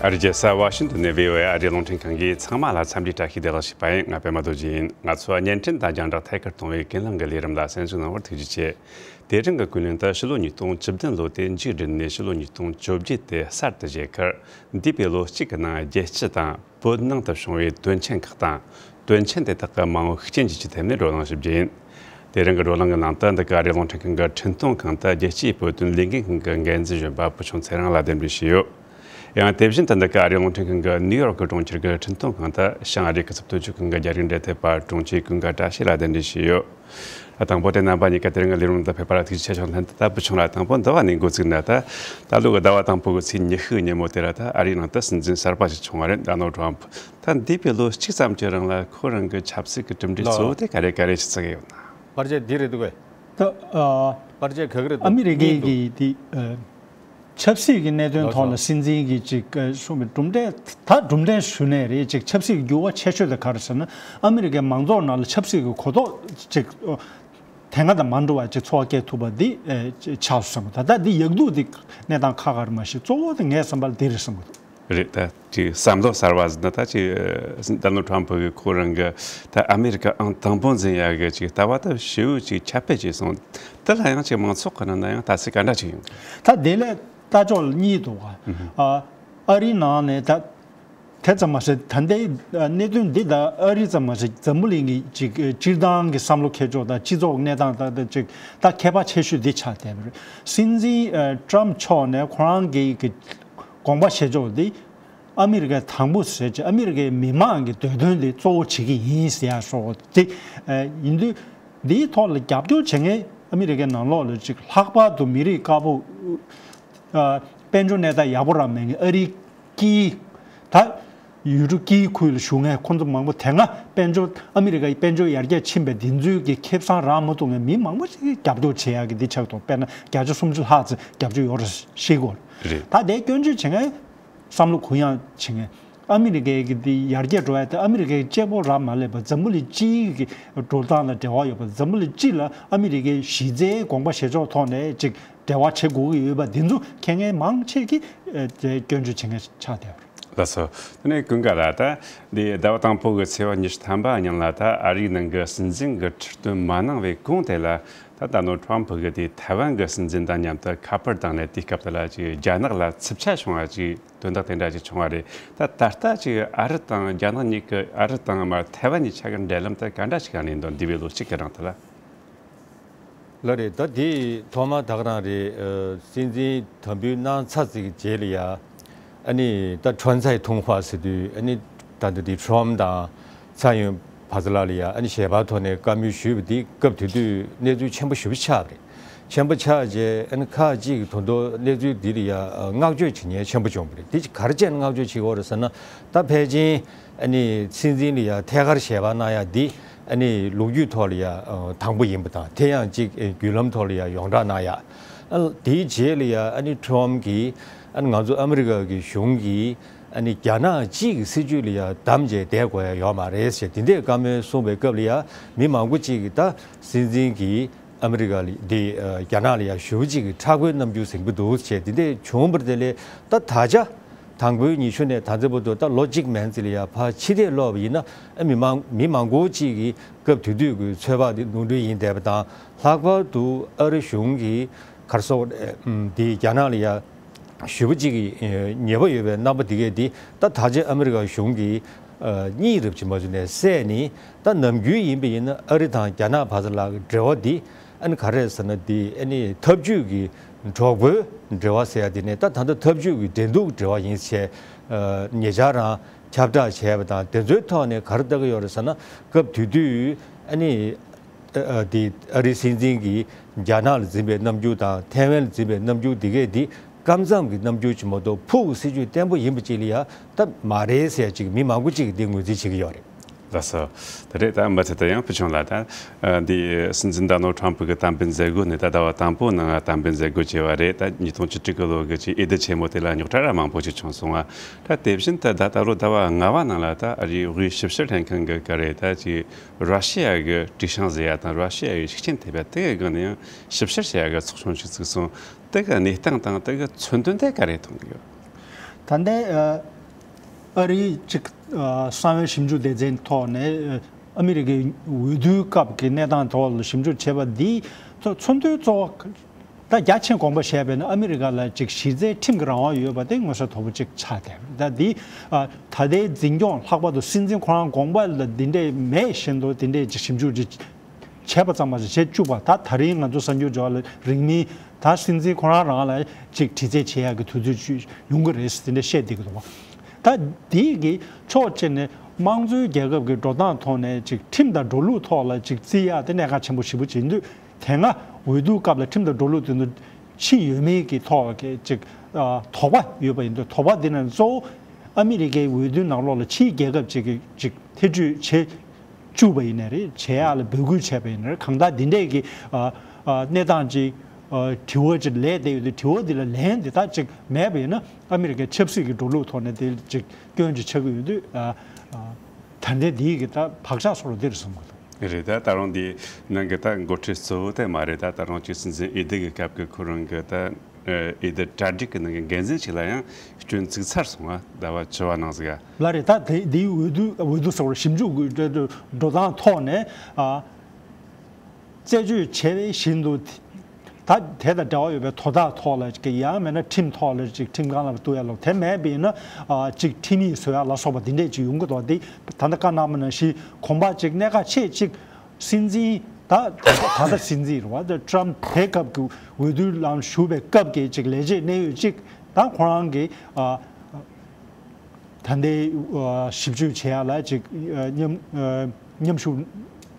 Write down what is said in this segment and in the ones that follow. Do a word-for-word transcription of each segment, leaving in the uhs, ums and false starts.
ཨ་རིའི་རྒྱལ་ས་ཝ་ཤིང་ཏོན་ནས་བྷི་ཨོ་ཨེ་ཨ་རིའི་རླུང་འཕྲིན་ཁང་གིས་ཚང་མ་ལ་འཚམས་འདྲིའི་བཀྲ་ཤིས་བདེ་ལེགས་ཞུས་པ་ཡིན། ང་པད་མ་རྡོ་རྗེ་ཡིན། ང་ཚོ་བརྙན་འཕྲིན་དང་རྒྱང་བསྒྲགས་ཐད་ཀར་གཏོང་བའི་ཀུན་གླེང་གི་ལས་རིམ་ལ་གསན་གཟིགས་གནང་བར་ཐུགས་རྗེ་ཆེ། དེ་རིང་གི་ཀུན་གླེང་དུ་ཕྱི་ལོ་ཉིས་སྟོང་བཅུ་བདུན་ལོ་དེ་མཇུག་བསྒྲིལ་ནས་ཕྱི་ལོ་ཉིས་སྟོང་བཅོ་བརྒྱད་དེ་གསར་དུ་བཞད་ཁར། འདས་པའི་ལོ་གཅིག་གི་ནང་རྒྱལ་སྤྱི་དང་བོད་ནང་དུ་བྱུང་བའི་དོན་ཆེན་ཁག་དང་། དོན་ཆེན་དེ་དག་གི་མ་འོངས་ཤུགས་རྐྱེན་བཅས་ཀྱི་ཐད་ནས་བགྲོ་གླེང་ཞུ་རྒྱུ་ཡིན། དེ་རིང་གི་བགྲོ་གླེང་གི་ནང་དུ། འདི་ག་ཨ་རིའི་རླུང་འཕྲིན་ཁང་གི་འཕྲིན་གཏོང་ཁང་དུ་རྒྱལ་སྤྱིའི་བོད་དོན་ལས་འགུལ་ཁང་གི་འགན་འཛིན་གཞོན་པ་བུ་ཆུང་ཚེ་རིང་ལ་གདན་འདྲེན་ཞུས་ཡོད། ཡང་དེ་བཞིན་དུ། འདི་ག་ཨ་རིའི་རླུང་འཕྲིན་ཁང་གི་ནིའུ་ཡོག་གི་གྲོང་ཁྱེར་གྱི་འཕྲིན་གཏོང་ཁང་དུ་བྱང་ཨ་རིའི་སྐུ་ཚབ་དོན་གཅོད་ཁང་གི་རྒྱ་རིགས་འབྲེལ་མཐུད་པ་དྲུང་ཆེ་ཀུན་དགའ་བཀྲ་ཤིས་ལ་གདན་འདྲེན་ཞུས་ཡོད། དང་པོ་དེ། རྣམ་པ་གཉིས་ཀ་དེ་རིང་གི་ལས་རིམ་དུ་ཕེབས་པ་ལ་ཐུགས་རྗེ་ཆེ་ཞུ། ལྷན་དུ་ད་བུ་ཆུང་ལགས། དང་པོ་འདི་བ་ནས་འགོ་བཙུགས་ན། ད་ད་ལོ་གི་ཟླ་བ་དང་པོ་གི་ཚེས་ཉི་ཤུ་ཉིན་མོ་དེ་ལ་ད་ཨ་རིའི་ནང་དུ་སྲིད་འཛིན་གསར་པ་ཞིག་བྱུང་བ་རེད། ཌོ་ནལ་ཊམ་ཕུ། ད་འདས་པའི་ལོ་གཅིག་ཙམ་གྱི་རིང་ལ་ཁོ་རང་གི་ཆབ་སྲིད་ཀྱི་གྲུབ་འབྲས་གཙོ་བོ་དེ་ག་རེ་ག་རེ་ཞིག་བརྩི་གི་ཡོད་ན། པར་ཆས་འདི་རེད་འདུག་གས། ད་ཨ་པར་ཆས་ག་གི་རེད་འདུག་ཨ་མི་རི་ཀའི་གི་དེ་ཨ་ཆབ་སྲིད་ཀྱི་གནད་དོན་ཐོག་ལ་སྲིད་འཛིན་གྱི་ཅིག་གསུངས་པའི་གྲུབ་འབྲས། ད་གྲུབ་འབྲས་ཞུ་ནས་རེད། ཅིག་ཆབ་སྲིད་ཀྱི་འགྱུར་བ་ཆེ་ཤོས་དེ་ག་རེ་ཟེར་ན། ཨ་མི་རི་ཀའི་མང་ཚོགས་ནང་ལ་ཆབ་སྲིད་ཀྱི་གོ་རྟོགས་ཅིག་དེ་སྔ་དང་མ་འདྲ་བ་ཅིག་ཚོར་བ་སྐྱེ་ཐུབ་པ་འདི་ཆགས་སོང་བསམ་གི། ད་ལྟ་འདི་ཡག་སྡུག་འདི་གནས་སྟངས་ཁག་ཁག་རེད། མ་གཞི་གཙོ་བོ་དེ་ངའི་བསམ་པར་འདི་རེད་བསམ་གི་འདུག་རེད། ད་ཅིག་བསམ་བློ་གསར་བ་ཟིན་ན། ད་ཅིག་ཌོ་ནལ་ཊམ་ཕུ་གིས་ཁོ་རང་གི་ད་ཨ་མི་རི་ཀ་ཨང་དང་པོ་འཛིན་ཡག་གི་ཅིག་ལྟ་བ་ད་ཞེ་པོ་ཅིག་ཁྱབ་སྤེལ་བྱས་སོང་། དེ་ལ་ཡང་ཅིག་མང་ཚོགས་ཀྱི་ནང་ན་ཡང་ལྟ་ཚུལ་ག་འདྲ་ཅིག་ཡོང་གི། ད་དེ་ལས་ལྟ་ཕྱོགས་གཉིས་འདུག་ག་ཨ་ཨ་རིའི་ནང་ནས་ད་དེ་ཙམ་མ་ཟད། ད་ལྟའི་གནད་དོན་འདི་ད་ཨ་རི་ཙམ་མ་ཟད། འཛམ་བུ་གླིང་གི་ཅིག་སྤྱིར་བཏང་གི་བསམ་བློ་འཁྱེར་ཕྱོགས་དང་སྤྱི་ཚོགས་གནས་སྟངས་ད་ད་ཅིག་ད་ཁྱད་པར་ཆེ་ཤོས་འདི་ཆགས་བསྡད་པ་རེད། སྲིད་འཛིན་ཊམ་ཕུ་མཆོག་ནས་ཁོ་རང་གི་གི་དགོངས་པ་བཞེས་ཕྱོགས་འདི། ཨ་མི་རི་ཀའི་དང་པོ་ཟེར་ཅིག་ཨ་མི་རི་ཀའི་མི་མང་གི་འདོད་དོན་དེ་གཙོ་བོ་བྱེད་ཀྱི་ཡིན་ཟེར་ཡག་སོགས་དེ་ཡིན་དུས། འདིའི་ཐོག་ལ་རྒྱབ་སྐྱོར་བྱེད་མཁན་ཨ་མི་རི་ཀའི་ནང་ལོགས་ལ་ཅིག་ལྷག་པར་དུ་མི་རིགས་དཀར་པོ། དཔལ་འབྱོར་གནས་སྟངས་ཡག་པོ་རང་མེད་མཁན་ཨ་རིའི་དཀྱིལ། ད་ཡུལ་གྲུ་དཀྱིལ་ཁུལ་ལ་བཞུགས་མཁན་ཁོང་ཚོ་མང་པོ། དེ་སྔ་དཔལ་འབྱོར་ཨ་མི་རི་ཀའི་དཔལ་འབྱོར་ཡར་རྒྱས་ཕྱིན་པའི་དེ་ཚོའི་གི་ཁེ་བཟང་རག་མ་ཐུབ་མཁན་མི་མང་པོ་ཞིག་རྒྱབ་སྐྱོར་བྱེད་ཡག་གི་འདི་ཆགས་འདུག་དཔེར་ན་བརྒྱ་ཆ་སུམ་ཅུ་ལྷག་ཙམ་རྒྱབ་སྐྱོར་ཡོད་རེད་ཤེས་གོ། རེད། ད་དེ་སྐྱོན་བརྗོད་བྱེད་མཁན། བསམ་བློ་གུ་ཡངས་བྱེད་མཁན། ཨ་མི་རི་ཀའི་གི་དེ་ཡར་རྒྱས་འགྲོ་ཡ་དེ་ཨ་མི་རི་ཀའི་གཅིག་པོ་རང་མ་ལས་པ་འཛམ་བུ་གླིང་སྤྱིའི་གི་འགྲོ་སྟངས་ལ་འབྲེལ་བ་ཡོད་པ། འཛམ་བུ་གླིང་སྤྱི་ལ་ཨ་མི་རི་ཀའི་གཞི་རྩའི་དགོངས་པ་བཞེས་ཕྱོགས་ཐོག་ནས་ཅིག་འབྲེལ་བ་བྱེད་དགོས་ཀྱི་ཡོད་པ་འདི་ཚོ་མཁྱེན་མཁན་མང་ཆེ་གིས་དེ་སྐྱོན་བརྗོད་བྱེད་མཁན་ཆགས་བསྡད་པ་རེད། ལགས་སོ། དེ་ནས་ཀུན་དགའ་ལགས། ད་འདི་ཟླ་བ་དང་པོ་གི་ཚེས་པ་ཉི་ཤུ་ཐམ་པ་ཉིན་ལ་ད་ཨ་རིའི་ནང་གི་སྲིད་འཛིན་གྱི་ཁྲི་སྟོན་མ་གནང་བའི་གོང་དེ་ལ། ད་ད་ནོ་ཊམ་ཕུ་གིས་དེ་ཐའེ་ཝན་གྱི་སྲིད་འཛིན་དང་མཉམ་དུ་ཁ་པར་བཏང་ནས། དེའི་སྐབས་དེ་ལ་ཅིག་རྒྱ་ནག་ལ་འཚིབ་ཆ་བྱུང་བ་ཅིག་དོན་དག་དེ་འདྲ་ཅིག་བྱུང་བ་རེད། ད་ད་ལྟ་ཅིག་ཨ་རི་དང་རྒྱ་ནག་གཉིས་ཀྱི། ཨ་རི་དང་མར་ཐའེ་ཝན་གཉིས་ཆ་གི་འབྲེལ་ལམ་དེ་ག་འདྲ་ཞིག་ཡོང་ནས་འདུག་འདས་པའི་ལོ་གཅིག་གི་རིང་དེ་ལ། ལགས་རེད། ད་དེ་ཐོག་མ་ད་ག་རང་རེད། ཨ་སྲིད་འཛིན་དམ་འབུལ་གནང་ཚར་ཚིག་རྗེས་ལ་ཡ། ཨ་ནི་ད་ཁྲོན་ཚའི་ཐུང་ཧྭ་ཟེར་དུས། ཨ་ནི་ད་ལྟ་དེ་ཊམ་དང་ཚའེ་ཡོན་བ་ཚ་ལ་ལ་ཡ་ཨ་ནི་ཞལ་པར་ཐོག་ནས་བཀའ་མོལ་ཞུས་པ་དེ་སྐབས་དེ་དུས་གནས་ཚུལ་ཆེན་པོ་ཞེ་པོ་ཆགས་པ་རེད། ཆེན་པོ་ཆགས་རྗེས་ཨ་ནི་ཁག་ཅིག་གིས་ད་དུང་གནས་ཚུལ་འདི་ལ་ཡ་བསྔགས་བརྗོད་བྱེད་མཁན་ཆེན་པོ་བྱུང་བ་རེད། དེ་ག་རེ་བྱས་ནས་བསྔགས་བརྗོད་བྱེད་ཀྱི་ཡོད་རེད་ཟེར་ན། ད་ཕལ་ཆེར་ཨ་ནི་སྲིད་འཛིན་ལ་ཡ་ཐད་ཀར་ཞལ་པར་གནང་ཡ་འདི་ཨ་ནི་ལོ་རྒྱུས་ཐོག་ལ་ཡ་དང་པོ་ཡིན་པ་དང་། དེ་ཡང་ཅིག་བརྒྱུད་ལམ་ཐོག་ལ་ཡ་ཡོངས་གྲགས་གནང་ཡ། ཨ་དེའི་རྗེས་ལ་ཡ་ཨ་ནི་ཊམ་གྱིས་ཨ་ནི་ང་ཚོ་ཨ་མི་རི་ཀ་གི་གཞུང་གིས་ཨ་ནི་རྒྱ་ནག་གཅིག་གི་སྲིད་བྱུས་ལ་ཡ་བསྡམས་བྱས་བསྡད་དགོས་ཡ་ཡོད་མ་རེད་ཟེར། དེ་འདྲའི་བཀའ་མོལ་གསུངས་པའི་སྐབས་ལ་ཡ་མི་མང་པོ་ཅིག་གིས་ད་སྲིད་འཛིན་གྱིས་ཨ་མི་རི་ཀ་ལ་འདི་ཨ་རྒྱ་ནག་ལ་ཡ་ཞེ་པོ་ཅིག་གི་མཁྲེགས་པོའི་རྣམ་འགྱུར་ཟིན་གྱི་འདུག་ཟེར། དེ་འདྲ་བྱུང་བ་དེ་ལས་ད་ད་ཆ་དང་པོའི་ཉི་ཤུ་ནས་ད་ལྟ་བར་དུ་ད་ལོ་གཅིག་མན་ཙམ་ལ་ཡ་ཕར་ཕྱི་བལྟས་ལོག་པ་ཡིན་ན། ཨ་མི་མང་མི་མང་པོ་ཅིག་གིས་སྐབས་དེ་དུས་ཀྱི་ཚོད་དཔག་དེ་ནོར་འཁྲུལ་ཡིན་བསྡད་པ་དང་། ལྷག་པར་དུ་ཨ་རི་གཞུང་གིས་ག་རེ་ཟེར་དགོས་རེད། ཨམ་དེ་རྒྱ་ནག་ལ་ཡ་ཞེ་པོ་ཅིག་གི་ཨ་ཉེས་པ་ཡོད་པའི་རྣམ་པ་དེ་གས་དེ་ད་ད་ཆ་ཨ་མི་རི་ཀ་གཞུང་གིས་ཨ་གཉིད་རབ་ཅིག་མ་བྱུང་ནས་བསད་ནས། ད་ནམ་རྒྱུན་ཡིན་པ་ཡིན་ན་ཨ་རི་དང་རྒྱ་ནག་བར་ལ་འབྲེལ་བ་འདི་ཨ་ནི་ག་རེ་ཟེར་ན། འདི་ཨ་ནི་འཐབ་ཇུས་ཀྱི་གྲོགས་པོའི་འབྲེལ་བ་ཟེར་ཡ་དེ་ནས་ད་ད་ལྟ་འཐབ་ཇུས་ཀྱི་འགྲན་བསྡུར་འབྲེལ་བ་ཡིན་ཟེར། ཨ་ཉེ་ཆར་རང་ཁྱབ་བསྒྲགས་བྱས་པ་དང་། དེ་ཚོའི་ཐོག་ནས་ག་རེ་ལྟ་གི་ཡོད་རེད་ཟེར་ན། སྐབས་དེ་དུས་ཨ་ནི་ཨ་ཨ་དེ་ཨ་རིའི་སྲིད་འཛིན་གྱིས་རྒྱ་ནག་ལ་འཛིན་པའི་རྣམ་འགྱུར་དང་ཐའེ་ཝན་ལ་འཛིན་པའི་རྣམ་འགྱུར་དེ་གས་དེ་སྐབས་མཚམས་ཀྱི་རྣམ་འགྱུར་ཅིག་མ་གཏོགས་ཕུགས་ཀྱི་སྲིད་བྱུས་བརྟན་པོ་ཡིན་པ་ཅིག་ལ་ཡ་ད་མ་རེད་ཟེར་ཅིག་མི་མང་པོ་ཅིག་གིས་དེ་ངོས་འཛིན་བྱེད་ཀྱི་ཡོད་རེད། ལགས་སོ། ད་རེས་ད་མུ་མཐུད་དུ་ཡང་བུ་ཆུང་ལགས། ད་ཨ་འདི་སྲིད་འཛིན་ཌོ་ནལ་ཊམ་ཕུ་གིས་གཏན་འབེབས་མཛད་སྒོ་ནས་ད་ཟླ་བ་དང་པོའི་ནང་གཏན་འབེབས་མཛད་སྒོ་བྱས་པ་རེད། ད་ཉིས་སྟོང་བཅུ་དྲུག་གི་ལོ་གི་ཅིག་འོས་བསྡུ་ཆེན་མོ་དེ་ལ་རྙོག་དྲ་ར་མང་པོ་ཞིག་བྱུང་སོང་བ། ད་དེ་བཞིན་དུ་ད་ད་ལོ་ཟླ་བ་ལྔ་པ་ནང་ལ་ད་ཨ་རིའི་དབུས་ཞིབ་བཤེར་ལྷན་ཁང་གི་སྐབས་རེད། ད་ཅིག་ར་ཤི་ཡ་གི་དྲི་ཤིང་ཟེར་ཡ་དང་། ར་ཤི་ཡ་གི་ཤུགས་རྐྱེན་ཐེབས་ཡ་དེ་གི་སྒང་ནས་ཡང་ཞིབ་བཤེར་བྱེད་ཡ་གི་ཚོགས་ཆུང་ཞིག་བཙུགས་སོང་། དེ་གི་གནས་སྟངས་དང་དེ་གི་མཚོན་དོན་དེ་ག་རེ་མཐོང་གི་ཡོད། ད་ལྟའི་ཨ་ཨ་རིའི་ཅིག་ཨ་གསང་བའི་ཞིབ་འཇུག་སྡེ་ཚན་ཐོག་ནས་ཨ་ཨ་མི་རི་ཀའི་འོས་བསྡུའི་སྐབས་ཀྱི་གནས་སྟངས་ཐོག་ལ་ཞིབ་འཇུག་བྱས་པ་འདིའི་ཚོ་མཚོན་དོན་གཙོ་བོ་ད་རྒྱ་ཆེན་དགོངས་པ་བཞེས་པས་ན་ཨ་མི་རི་ཀ་ལ་ཅིག་གཞི་རྩའི་ཁྲིམས་ཀྱི་རང་དབང་ཡོད་པ་དེ་མངོན་གསལ་དོད་པོ་ཅིག་ཆགས་བསྡད། ད་འདི་ཨ་ད་ལྟའི་འཛིན་སྐྱོང་ལྷག་པར་དུ་སྲིད་འཛིན་ཁོ་རང་དགོངས་པ་ལ་འདི་འདྲས་མེད་བཞིན་དུ་འདི་འདྲས་ཅིག་ཞིབ་འཇུག་ཅིག་བྱས་པ་ཙམ་མ་ཟད་བྱེད་བཅུག་པ། ད་ད་རིང་ང་ཚོ་གསར་འགྱུར་འབྱོར་བ་ལ་རིང་མིན་ད་སྲིད་འཛིན་ཁོ་རང་རང་ལ་ཅིག་དྲི་རྩད་བྱེད་ཡག་གི་དུས་ཚོད་ཅིག་ཡོང་གི་རེད་ཟེར་དེ་འདྲ་བཤད་བསྡད་ཀྱི་འདུག་བ། ད་དེའི་གི་ཕྱོགས་གཅིག་ནས་དམངས་གཙོའི་རྒྱལ་ཁབ་ཀྱི་འགྲོ་སྟངས་ཐོག་ནས་ཅིག་ཁྲིམས་དང་འགྲོ་ལུགས་ཐོག་ལ་ཅིག་བརྩི་ཡག་དེ་གནད་འགག་ཆེན་པོ་ཞེ་པོ་ཅིག་ཡིན་དུས། དེ་སྔ་འོས་བསྡུ་སྐབས་ལ་ཁྲིམས་དང་འགྲོ་ལུགས་དེ་ཚོ་ཕྱིན་ཡོད་མེད་ཀྱི་ཐོག་གི་ཅིག་ཨ་དོགས་པ་ཡོད་པ་ཡིན་དུས། དོགས་པ་འདི་ནི་གཙོ་བོ་ཨ་མི་རི་ཀའི་འོས་བསྡུའི་ནང་ལོགས་ལ་ཕྱིའི་རྒྱལ་ཁབ་ཅིག་གིས་ཅིག་ཐེ་བྱུས་བྱེད་བཅུག་པ་ཡིན་ནའི་རེད། བྱེད་ཡག་ལ་འབོད་སྐུལ་བྱས་པ་ཡིན་ནའི་རེད། གང་ལྟར་འདི་འདྲས་ཀྱི་ཨ་ཨ་གནས་སྟངས་ཅིག་ཨ་དྲི་བ་ཅིག་ལས་བསྡད་ཡོད་དུས། དྲི་བ་འདི་ལ་ལན་འདི་དག་ཅིག་མེད་པ་ཡིན་ན་ཨ་མི་རི་ཀའི་ཆབ་སྲིད་ཀྱི་འགྲོ་ལུགས་ཐོག་ནས་དེ་ཅིག་སྐྱོན་ཅིག་ཆགས་ཀྱི་ཡོད་དུས། ཨ་ཨ་ད་ལྟའི་འདི་གི་ད་བག་ཆགས་སོགས་ལ་འདིར་གསུང་གི་འདུག། རེད། ད་ད་རུང་འདི་ནང་གི་ད་འགོ་ཁྲིད་གཙོ་བོ་དེ་མ་རེད། ད་ད་རུང་ཅིག་སྲིད་འཛིན་ཨེ་ཏི་གི་སྐབས་ཀྱི་ཁོ་རང་གི་ད་ཨེ་ཏི་གྲ་སྒྲིག་གི་ནང་གི་འགན་འཛིན་ཞིག་ལ་ཡང་སྐྱོན་བཙུགས་ཚར་སོང་ང་། ཟླ་བ་བཅུ་བ་ནང་ཟིག་ག། ལ་རེད། ད་དེ་འདིའི་འོས་བསྡུ་འོས་བསྡུ་ཟེར་བ་ཞིབ་འཇུག་གི་འགྲོ་སྟངས་ཐོག་ནས་ཨ་རྩད་གཅོད་བྱས་པའི་བཞིན་དུ། ད་དེ་དང་འབྲེལ་བ་ཡོད་པའི་དོ་བདག་ཐོག་ལ་ཅིག་ཡང་མིན་ན་ཁྲིམས་ཐོག་ལ་ཅིག་ཁྲིམས་ཁང་ལ་གཏུག་ཡ་ལོག་དེ་མེད་པ་ཡིན་ན་ཨ་ཅིག་ཁྲིམས་ཡིག་བཟོ་ཡ་ལ་སོགས་པ་འདི་འདྲས་ཅིག་ཡོང་གི་འདུག། འདི་ད་ལྟ་བཀའ་གནང་བ་ནང་བཞིན་གོམ་པ་ཅིག་གནད་འགག་ཆེ་ཅིག་སྲིད་འཛིན་ད་ད་ད་ལྟ་སྲིད་འཛིན་རེད་བ། ད་ཀྲམ་དེ་སྐབས་ཀྱི་འོས་བསྡུའི་ལམ་ཞུགས་པའི་སྐབས་ཀྱི་ཅིག་ལས་བྱེད་གནད་ཡོད་ཅིག་ད་ཁོ་རང་གི་ཨ། ད་ལྟའི་ཨ་ཞིབ་འཇུག་བྱེད་ཡ་ལ་ཅིག་ཨ་མཉམ་ཨ་མཉམ་ཞུགས་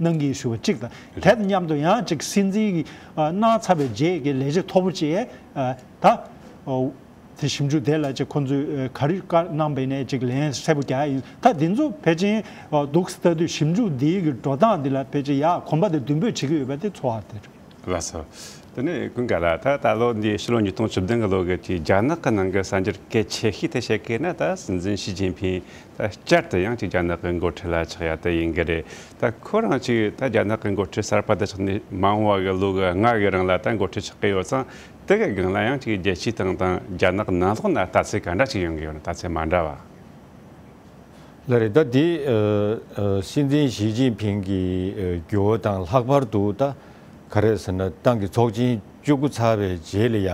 གནང་གི་ཞུ་བ་གཅིག་དང་། དེ་དང་མཉམ་དུ་ཡང་ཅིག་སྲིད་འཛིན་གྱིས་ཨ་གནང་ཚར་བའི་རྗེས་ཀྱི་ལས་བྱེད་མཐོ་པོ་ཅིག་ཨ་ད་ཨོ་དེ་ཞིབ་འཇུག་དེ་ལ་ཅིག་ཁོང་ཚོས་ཨ་ག་རེ་བཀའ་གནང་བ་ཡིན་ནའི་ཅིག་ལན་གསལ་པོ་རྒྱག་ཡ་ཡིན། ད་འདི་ཚོ་ཕལ་ཆེར་ཨ་འདུག་ལྟ་དུས་ཞིབ་འཇུག་འདིའི་གི་འགྲོ་སྟངས་འདི་ལ་ཕལ་ཆེར་ཡ་གོམ་པ་དེ་མདུན་སྤོས་བྱེད་ཀྱི་ཡོད་པ་དེ་ཚོར་བ་དེ་རེད། ལགས་སོ། དེ་ནས་ཀུན་དགའ་ལགས། ད་ད་ལོ་འདི་ཕྱི་ལོ་ཉིས་སྟོང་བཅུ་བདུན་གི་ལོ་གི་དེ་རྒྱ་ནག་གི་ནང་གི་གསར་འགྱུར་གལ་ཆེ་ཤོས་དེ་བཤད་ཀྱི་ན། ད་སྲིད་འཛིན་ཞི་ཅིན་ཕིང་ད་བསྐྱར་དུ་ཡང་ཅིག་རྒྱ་ནག་གི་འགོ་ཁྲིད་ལ་ཆགས་ཡ་དེ་ཡིན་གི་རེད། ད་ཁོ་རང་ཅིག་ད་རྒྱ་ནག་གི་འགོ་ཁྲིད་གསར་པ་དེ་ཆགས་ནས་མ་འོངས་པ་གི་ལོ་གི་ལྔ་གི་རིང་ལ་ད་འགོ་ཁྲིད་ཆགས་ཀྱི་ཡོད་ཙང་། དེ་གི་སྒང་ལ་ཡང་ཅིག་རྒྱལ་སྤྱིའི་སྟེང་དང་རྒྱ་ནག་ནང་ལོགས་ན་ལྟ་ཚུལ་ག་འདྲ་ཅིག་ཡོང་གི་ཡོད་ན། ལྟ་ཚུལ་མ་འདྲ་བ། ལགས་རེད། ད་འདི་ཨ་ཨ་སྲིད་འཛིན་ཞི་ཅིན་ཕིང་གི་ཨ་འགྱུར་བ་དང་ལྷག་པར་དུ་ད་ག་རེ་ཟེར་ན། ཏང་གི་ཚོགས་ཆེན་བཅུ་དགུ་ཚར་བའི་རྗེས་ལ་ཡ།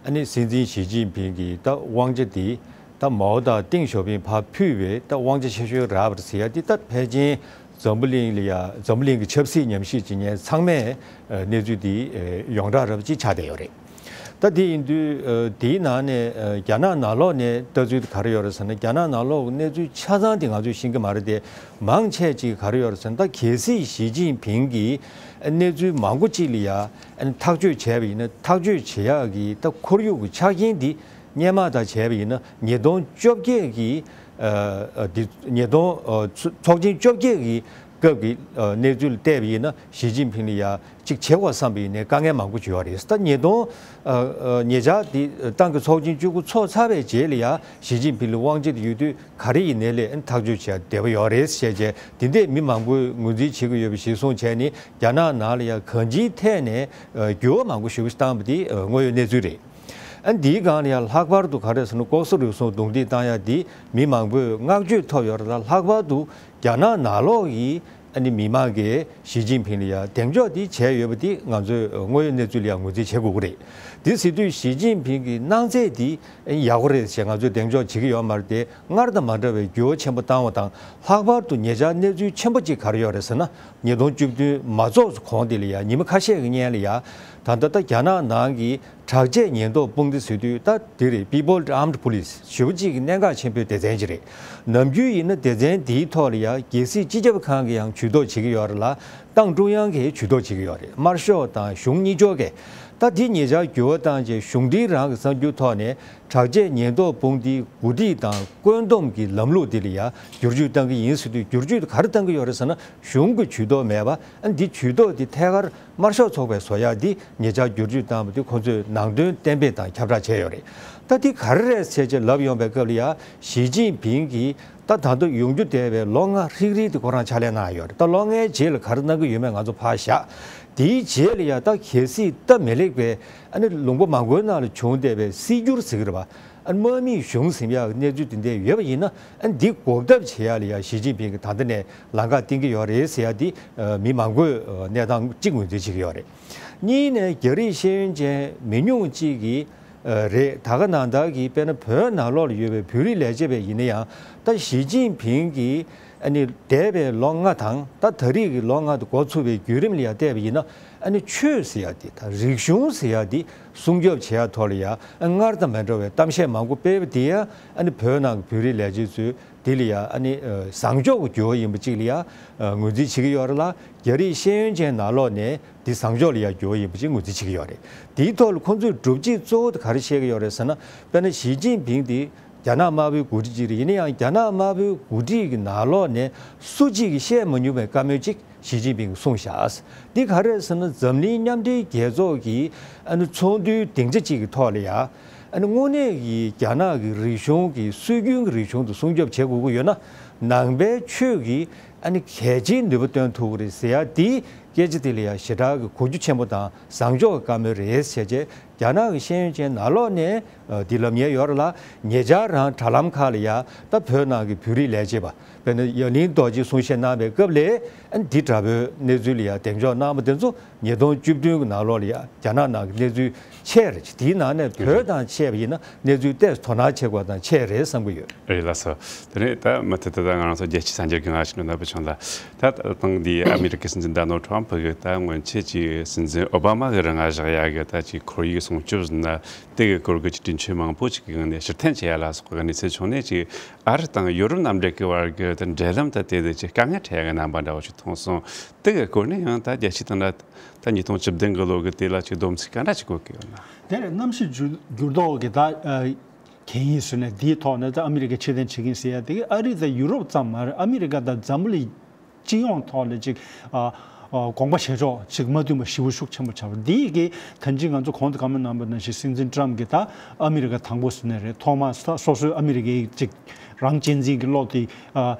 ཨ་ནི་སྲིད་འཛིན་ཞི་ཅིན་ཕིང་གི་ད་དབང་ཆ་འདི་ད་མའོ་དང་ཏེང་ཞའོ་ཕིང་ཕར་ཕུད་པའི་ད་དབང་ཆ་ཆེ་ཤོས་རག་པ་རེད་ཟེར་ཡ་འདི་ད་ཕལ་ཆེར་འཛམ་བུ་གླིང་ལ་ཡ་འཛམ་བུ་གླིང་གི་ཆབ་སྲིད་ཉམས་ཞིབ་བྱེད་མཁན་ཚང་མས་ཨ་གནས་ཚུལ་འདི་ཨ་ཡོངས་གྲགས་རབ་ཅིག་ཆགས་བསྡད་ཡོད་རེད། ད་དེ་ཡིན་དུས་ཨ་དེའི་ནང་ནས་ཨ་རྒྱ་ནག་ནང་ལོགས་ནས་ལྟ་ཚུལ་དེ་ག་རེ་ཡོད་རེད་ཟེར་ན། རྒྱ་ནག་ནང་ལོགས་གནས་ཚུལ་ཆ་ཚང་དེ་ང་ཚོས་ཤེས་ཀྱི་མ་རེད་དེ། མང་ཆེ་ཅིག་ག་རེ་ཡོད་རེད་ཟེར་ན། ད་གལ་སྲིད་ཞི་ཅིན་ཕིང་གིས་ཨ་གནས་ཚུལ་མང་པོ་ཅིག་ལ་ཡ་ཨ་ཐག་གཅོད་བྱས་པ་ཡིན་ན། ཐག་གཅོད་བྱེད་ཡག་གི་ད་ཁོར་ཡུག་གི་ཆ་རྐྱེན་འདི་སྔོན་མ་དང་བྱས་པ་ཡིན་ན། ཉིས་སྟོང་བཅོ་བརྒྱད་ཀྱི་ཨ་ཨ་འདི་ཉིས་སྟོང་ཨ་ཚོ་ཚོགས་ཆེན་བཅོ་བརྒྱད་ཀྱི་སྐབས་ཀྱི་ཨ་གནས་ཚུལ་ལ་བལྟས་པ་ཡིན་ན། ཞི་ཅིན་ཕིང་ལ་ཡ་གཅིག་བྱེད་དགོས་བསམ་པ་ཡིན་ནའི་དཀའ་ངལ་མང་པོ་ཅིག་ཡོད་རེད། ད་ཉིས་སྟོང་ཨ་ཨ་ཉེ་ཆར་དེ་ཏང་གི་ཚོགས་ཆེན་བཅུ་དགུ་ཚོགས་ཚར་བའི་རྗེས་ལ་ཡ་ཞི་ཅིན་ཕིང་ལ་དབང་ཆ་དེ་ཡོད་དུས་ག་རེ་ཡིན་ནའི་ལས་ཐག་གཅོད་བྱས་བདེ་པོ་ཡོད་རེད་ཟེར་བྱས། དེ་འདྲས་མི་མང་པོས་ངོས་འཛིན་བྱེད་ཀྱི་ཡོད་པ་གཞིར་བཟུང་བྱས་ནས། རྒྱ་ནག་ནང་ལ་ཡ་གང་ཅིའི་ཐད་ནས་ཨ་འགྱུར་བ་མང་པོ་ཞེ་པོ་ཞིག་བཏང་བ་དེ་ཨ་དངོས་ཡོད་གནས་ཚུལ་རེད། ཨ་འདིའི་སྒང་ལ་ཡང་ལྷག་པར་དུ་ག་རེ་ཟེར་ན། ལྐོག་ཟ་རུལ་སུངས་རྡུང་རྡེག་བཏང་ཡ་འདི་མི་མང་པོས་བསྔགས་བརྗོད་ཐོབ་ཡོད་རེད་ལ། ལྷག་པར་དུ་རྒྱ་ནག་ནང་ལོགས་ཀྱི་ཨ་ནི་མི་མང་གིས་ཞི་ཅིན་ཕིང་ལ་ཡ་གདེང་འཇོག་འདི་བྱས་ཡོད་པ་འདི་ང་ཚོས་དངོས་ཡོད་གནས་ཚུལ་ལ་ཡ་ངོས་འཛིན་བྱེད་དགོས་ཀྱི་རེད། འདི་ཟེར་དུས་ཞི་ཅིན་ཕིང་གི་གནང་ཚད་འདི་ཡག་པོ་རེད་ཅེས་ང་ཚོས་གདེང་འཇོག་བྱེད་ཀྱི་ཡོད་མ་རེད་དེ། སྔར་དང་མ་འདྲ་བའི་འགྱུར་བ་ཆེན་པོ་བཏང་བ་དང་། ལྷག་པར་དུ་ཉེ་ཆར་གནས་ཚུལ་ཆེན་པོ་གཅིག་ག་རེ་ཡོད་རེད་ཟེར་ན། ཉིས་སྟོང་བཅུ་བདུན་མ་རྫོགས་གོང་དེ་ལ་ཡ་ཉི་མ་ཁ་ཤས་ཀྱི་སྔོན་ལ་ཡ། ད་ལྟ་ད་རྒྱ་ནག་ནང་གི་དྲག་ཆས་ཉེན་རྟོག་དཔུང་སྡེ་ཟེར་དུས་ད་འདི་རེད། People Armed Police ཞེ་པོ་ཅིག་གི་གནད་འགག་ཆེན་པོའི་སྡེ་ཚན་ཅིག་རེད། ནམ་རྒྱུན་ཡིན་ན་སྡེ་ཚན་འདིའི་ཐོག་ལ་ཡ་རྒྱལ་སྲིད་སྤྱི་ཁྱབ་ཁང་གིས་ཡང་ཇུས་གཏོགས་བྱེད་ཀྱི་ཡོད་རེད་ལ། ཏང་ཀྲུང་དབྱང་གིས་ཇུས་གཏོགས་བྱེད་ཀྱི་ཡོད་རེད། དམར་ཤོག་དང་གཞུང་གཉིས་ཕྱོགས་ཀྱིས། ད་འདི་ཉེ་ཆར་འགྱུར་བ་བཏང་རྗེས་གཞུང་འབྲེལ་རང་གི་གསར་འགྱུར་ཐོག་ནས་དྲག་ཆས་ཉེན་རྟོག་དཔུང་སྡེའི་འགོ་ཁྲིད་དང་བཀོད་འདོམས་ཀྱི་ལམ་ལུགས་འདི་ལ་ཡ་བསྒྱུར་བཅོས་བཏང་གི་ཡིན་ཟེར་དུས། བསྒྱུར་བཅོས་དེ་ག་རེ་བཏང་གི་ཡོད་རེད་ཟེར་ན། གཞུང་གི་ཇུས་གཏོགས་མེད་པ། ཨ་འདི་ཇུས་གཏོགས་འདི་ཐད་ཀར་དམར་ཤོག་ཚོགས་པས་བཟོ་ཡག་འདི་ཉེ་ཆར་བསྒྱུར་བཅོས་བཏང་བ་འདི་ཁོང་ཚོས་ནང་དོན་གཏན་འབེབས་དང་ཁྱབ་བསྒྲགས་བྱས་ཡོད་རེད། ད་འདི་ག་རེ་རེད་ཟེར་བྱས་ལབ་ཡོང་པའི་སྐབས་ལ་ཡ། ཞི་ཅིན་ཕིང་གིས་ད་ད་དུང་ཡོང་རྒྱུ་བསྡད་པའི་ལོ་ལྔ་ཧྲིག་རིག་དེ་ཁོ་རང་ཕྱག་ལས་གནང་ཡོད་རེད། ད་ལོ་ལྔའི་རྗེས་ལ་ག་རེ་གནང་གི་ཡོད་མེད་ང་ཚོ་ཕར་བཞག། དེའི་རྗེས་ལ་ཡ་ད་གལ་སྲིད་སྟབས་མི་ལེགས་པའི་ཨ་ནི་ལུང་པ་མང་པོའི་ནང་ལ་བྱུང་བསྡད་པའི་སྲིད་འགྱུར་ཟེར་གི་རེད་པ། ཨ་དམག་མིའི་གཞུང་ཟིན་ཡག་གི་གནས་ཚུལ་དེ་འདྲ་ཡོད་པ་ཡིན་ན། ཨ་འདི་འགོག་ཐབས་བྱེད་ཡག་ལ་ཡང་ཞི་ཅིན་ཕིང་གིས་ད་ལྟ་ནས་ལམ་ཁ་བསྟན་གྱི་ཡོད་རེད་ཟེར་ཡག་འདི་མི་མང་པོས་གནས་སྟངས་གཅིག་ངོས་འཛིན་བྱེད་ཀྱི་ཡོད་རེད། གཉིས་ནས་རྒྱ་རིགས་ཤེས་ཡོན་ཅན་མི་ཉུང་གཅིག་གིས་རེད། ད་ག་ནང་ལྟར་གྱི་དཔེར་ན་བོད་ནང་ལོགས་ལ་ཡོད་པའི་བོད་རིགས་ལས་བྱེད་པ་ཡིན་ན་ཡང་། ད་ཞི་ཅིན་ཕིང་གིས་ཨ་ནི་འདས་པའི་ལོ་ལྔ་དང་ད་ད་རེས་ཀྱི་ལོ་ལྔ་དེ་འགོ་ཚུགས་པའི་བརྒྱུད་རིམ་ལ་ཡང་བལྟས་པ་ཡིན་ན། ཨ་ནི་ཆོས་ཟེར་ཡག་དེ་དང་རིག་གཞུང་ཟེར་ཡག་དེ་སྲུང་སྐྱོབ་བྱེད་ཡག་ཐོག་ལ་ཡང་སྔར་དང་མ་འདྲ་བའི་གཏམ་བཤད་མང་པོ་སྤེལ་བ་དེ་ཡང་། ཨ་ནི་བོད་ནང་གི་བོད་རིགས་ལས་བྱེད་ཚོས་དེ་ལ་ཡང་ཨ་ནི་བཟང་ཕྱོགས་ཀྱི་འགྱུར་བ་ཡིན་པ་ཅིག་ལ་ཡང་ངོས་འཛིན་བྱེད་ཀྱི་ཡོད་རེད་ལ། རྒྱ་རིགས་ཤེས་ཡོན་ཅན་ནང་ལོགས་ནས་དེ་བཟང་ཕྱོགས་ལ་ཡང་འགྱུར་བ་ཡིན་པ་ཅིག་ངོས་འཛིན་བྱེད་ཀྱི་ཡོད་རེད། དེའི་ཐོག་ལ་ཁོང་ཚོས་སྒྲུབ་བྱེད་གཙོ་བོ་དེ་ག་རེ་བཤད་ཀྱི་ཡོད་རེད་ཟེར་ན། དཔེར་ན་ཞི་ཅིན་ཕིང་དེ་རྒྱ་ནག་དམར་པོའི་འགོ་ཁྲིད་ཅིག་རེད། ཡིན་ན་ཡང་རྒྱ་ནག་དམར་པོའི་འགོ་ཁྲིད་ཀྱི་ནང་ལོགས་ནས་སུ་གཅིག་གིས་བཤད་མ་མྱོང་བའི་བཀའ་མོལ་ཅིག་ཞི་ཅིན་ཕིང་གིས་གསུངས་བཞག་འདི་ག་རེ་རེད་ཟེར་ན། འཛམ་གླིང་མཉམ་འབྲེལ་རྒྱལ་ཚོགས་ཀྱི་ཨ་ནི་ཚོགས་འདུའི་སྡིངས་ཆ་གཅིག་གི་ཐོག་ལ་ཡ། ཨ་ནི་དངོས་གནས་ཀྱི་རྒྱ་ནག་གི་རིག་གཞུང་གི་སྲོལ་རྒྱུན་གྱི་རིག་གཞུང་དེ་སྲུང་སྐྱོབ་བྱེད་དགོས་ཀྱི་ཡོད་ན། ནང་པའི་ཆོས་ཀྱིས་ཨ་ནི་གལ་ཆེའི་ནུས་པ་བཏོན་ཐུབ་ཀྱི་རེད་ཟེར་ཡ་དེའི་སྐད་ཆ་དེ་ལ་ཡ་ཞེ་དྲག་གི་གོ་རྒྱུ་ཆེན་པོ་དང་བཟང་ཕྱོགས་ཀྱི་བཀའ་མོལ་རེད་ཟེར་བྱས། རྒྱ་ནག་གི་ཤེས་ཡོན་ཅན་ནང་ལོགས་ནས་ཨ་འདི་ལབ་མཁན་ཡོད་རེད་ལ། ཉེ་ཆར་རང་དྲ་ལམ་ཁག་ལ་ཡ་ད་བོད་ནང་གི་བོད་རིགས་ལས་བྱེད་པ། དཔེར་ན་ཡ་ལིན་རྡོ་རྗེས་གསུང་བཤད་གནང་བའི་སྐབས་ལ། ཨ་འདི་འདྲ་པོའི་གནས་ཚུལ་ལ་ཡ་གདེང་འཇོག་གནང་བ་དེ་ཚོ་ཉིས་སྟོང་བཅུ་བདུན་གྱི་ནང་ལོགས་ལ་ཡ་རྒྱ་ནག་ནང་གི་གནས་ཚུལ་ཆེ་རེད། དེའི་ནང་ནས་བོད་དང་ཕྱད་པ་ཡིན་ན་གནས་ཚུལ་ཏོག་ཙམ་དོ་སྣང་བྱེད་དགོས་དང་བྱས་རེད་བསམ་གྱི་ཡོད། རེད་ལགས་སོ། དེ་ནས་ད་མུ་མཐུད་དུ་ད་ང་རང་ཚོ་རྒྱལ་སྤྱིའི་གསར་འགྱུར་གྱི་ངོ་ཞིག་ནང་ཕུལ་ཆོག་ལ། ད་ཏང་འདིའི་ཨ་མི་རི་ཀའི་སྲིད་འཛིན་ཌོ་ནལ་ཊམ་ཕུ་གིས་ད་སྔོན་ཆད་ཀྱི་སྲིད་འཛིན་ཨོ་བྷ་མ་གི་རིང་ང་བཞག་ཡ་གི་ད་ཅིག་ཁོར་ཡུག་སྲུང་སྐྱོབ་ཟེར་ན། དེ་གི་སྐོར་གྱི་ཅིག་གྲོས་ཆོད་མང་པོ་ཅིག་གི་ངང་ནས་ཕྱིར་འཐེན་བྱེད་ཡ་ལ་སོགས་ཀྱི་གནས་ཚུལ་བྱུང་ནས། ཅིག་ཨ་རི་དང་ཡུ་རོབ་མཉམ་འབྲེལ་གྱི་བར་གྱི་ད་འབྲེལ་ལམ་ད་དེ་དེ་ཅིག་དཀའ་ངལ་འཕྲད་ཡ་གི་རྣམ་པ་འདྲ་བོ་ཅིག་མཐོང་སོང་། དེ་གི་སྐོར་ནས་ཡང་ད་རྒྱལ་སྤྱིའི་སྟེང་ལ་ད་ཉིས་སྟོང་བཅུ་བདུན་གི་ལོ་གི་དེ་ལ་ཅིག་སྡོམ་ཚིག་ག་འདྲ་ཅིག་བཀོད་ཀྱི་ཡོད་ན། དེ་ནས་གནམ་གཤིས་འགྱུར་འགྱུར་ལྡོག་གི་ད་ཨ་གན་ཡིག་བཟོས་ནས། དེའི་ཐོག་ནས་ད་ཨ་མི་རི་ཀ་ཕྱིར་འཐེན་བྱེད་ཀྱི་ཡིན་ཟེར་ཡ་དེ་གི་ཨ་རི་དང་ཡུ་རོབ་ཙམ་མ་རེད། ཨ་མི་རི་ཀ་དང་འཛམ་བུ་གླིང་སྤྱི་ཡོངས་ཐོག་ལ་ཅིག་ཨ་ཨ་དགོངས་པ་བཞེས་ཕྱོགས་ཅིག་མ་མཐུན་པ་ཞེ་པོ་ཤུགས་ཆེན་པོ་ཆགས་པ་འདི་གིས། ད་གིན་ང་ཚོ་གོང་དུ་བཀའ་མོལ་གནང་བ་ནང་བཞིན་སྲིད་འཛིན་ཊམ་གྱིས་ད་ཨ་མི་རི་ཀ་དང་པོ་ཟེར་ནས་རེད། ཐོག་མར་ས་སོ་སོའི་ཨ་མི་རི་ཀའི་ཅིག་རང་གཅེས་འཛིན་གྱི་བློ་དེ་ཨ་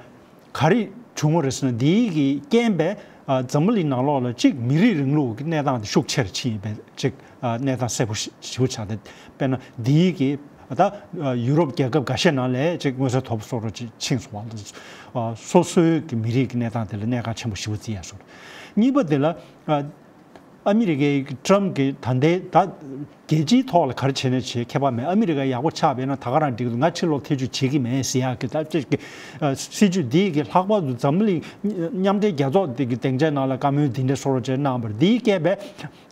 ག་རེ་བྱུང་བ་རེད་ཟེར་ན། འདི་གི་རྐྱེན་པས་ཨ་འཛམ་བུ་གླིང་ནང་ལོགས་ལ་ཅིག་མི་རིགས་རིང་ལུགས་ཀྱི་གནས་སྟངས་དེ་ཤུགས་ཆེར་ཕྱིན་ཡོད་པའི་ཅིག་ཨ་གནས་སྟངས་གསལ་པོ་ཞེ་པོ་ཆགས་ཏེ། དཔེར་ན་འདི་གི་ད་ཡུ་རོབ་རྒྱལ་ཁབ་འགའ་ཤས་ནང་ལ་ཅིག་མངོན་གསལ་དོད་པོ་བཟོ་འདྲ་ཅིག་ཕྱིན་སོང་བ། སོ་སོའི་གི་མི་རིགས་ཀྱི་གནས་སྟངས་དེ་ལ་གནད་འགག་ཆེན་པོ་ཞེ་པོ་བརྩི་ཡ་བཟོ་འདྲ། གཉིས་པ་དེ་ལ་ཨ་མི་རི་ཀའི་ཊམ་གྱིས་ད་ལྟའི་ད་རྒྱལ་སྤྱིའི་ཐོག་ལ་ག་རེ་བྱས་ནས་བྱས་ཁྱད་པར་མེད། ཨ་མི་རི་ཀ་ཡག་པོ་ཆགས་པས་ན་ད་ག་རང་འགྲིག་འདུག་ང་ཕྱི་ལོགས་ཐེ་བྱུས་བྱེད་ཀྱི་མེད་ཟེར་ཡག་གི་ད་ཅིག་གི་སྲིད་ཇུས་འདི་གི་ལྷག་པར་དུ་འཛམ་བུ་གླིང་མཉམ་འབྲེལ་རྒྱལ་ཚོགས་འདི་གི་སྡིངས་ཆའི་ནང་ལ་བཀའ་མོལ་འདི་འདྲ་བཟོ་འདྲ་ཅིག་གནང་བར། འདིའི་རྐྱེན་པས་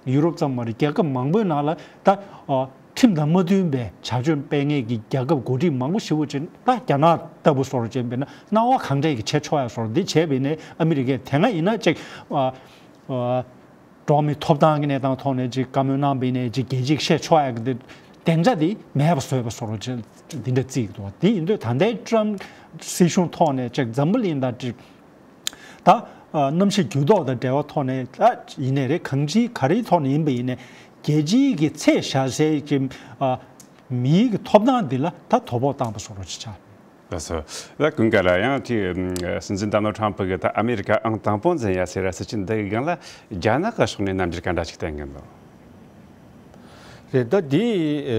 ཡུ་རོབ་ཙམ་མ་རེད། རྒྱལ་ཁབ་མང་པོའི་ནང་ལ་ད་ཨ་ཁྲིམས་དང་མ་མཐུན་པའི་བྱ་སྤྱོད་སྤེལ་མཁན་གྱི་རྒྱལ་ཁབ་འགོ་ཁྲིད་མང་པོ་ཞེ་པོ་ཅིག་ད་རྒྱ་ནག་ལྟ་བུ་བཟོ་འདྲ་ཅིག་ཡིན་པས་ན་སྣང་བ་གང་དྲག་གི་བྱེད་ཆོག་ཡ་བཟོ་འདྲ་འདི་བྱས་པས་ནས། ཨ་མི་རི་ཀས་དེ་སྔ་ཡིན་ན་ཅིག་ཨ་ཨ་འགྲོ་བ་མིའི་ཐོབ་ཐང་གི་གནས་སྟངས་ཐོག་ནས་ཅིག་བཀའ་མོལ་གནང་བས་ནས་ཅིག་རྒྱལ་སྤྱིས་བཤད་ཆོག་ཡ་གི་དེ་བདེ་འཇགས་དེ་མེད་པ་བཟོས་པ་བཟོ་འདྲ་ཅིག་འདི་འདྲ་བརྩི་གི་འདུག་དེ་ཡིན་དུས་ད་ལྟའི་ཊམ་སྲིད་གཞུང་ཐོག་ནས་ཅིག་འཛམ་བུ་གླིང་དང་ཅིག་ད་ཨ་གནམ་གཤིས་འགྱུར་ལྡོག་དང་འབྲེལ་བ་ཐོག་ནས་ད་ཡིན་ནའི་རེད། གང་ཅིའི་ག་རེའི་ཐོག་ནས་ཡིན་པ་ཡིན་ནའི་རྒྱལ་སྤྱིའི་གི་ཚད་བཞག་སའི་གི་ཨ་མིའི་གི་ཐོབ་ཐང་འདི་ལ་ད་དོ་ཕོག་བཏང་པ་བཟོ་འདྲ་ཅིག་ཆགས། ལགས་སོ། ད་ཀུན་དགའ་ལགས། ཡང་དེ་སྲིད་འཛིན་ཌོ་ནལ་ཊམ་ཕུ་གིས་ད་ཨ་མི་རི་ཀ་ཨང་དང་པོ་འཛིན་ཡ་ཟེར་བ་སྲིད་ཇུས་འདི་གི་སྒང་ལ་རྒྱ་ནག་གི་ཕྱོགས་ནས་རྣམ་འགྱུར་ག་འདྲ་ཅིག་བསྟན་གྱི་འདུག་རེད། ད་འདི་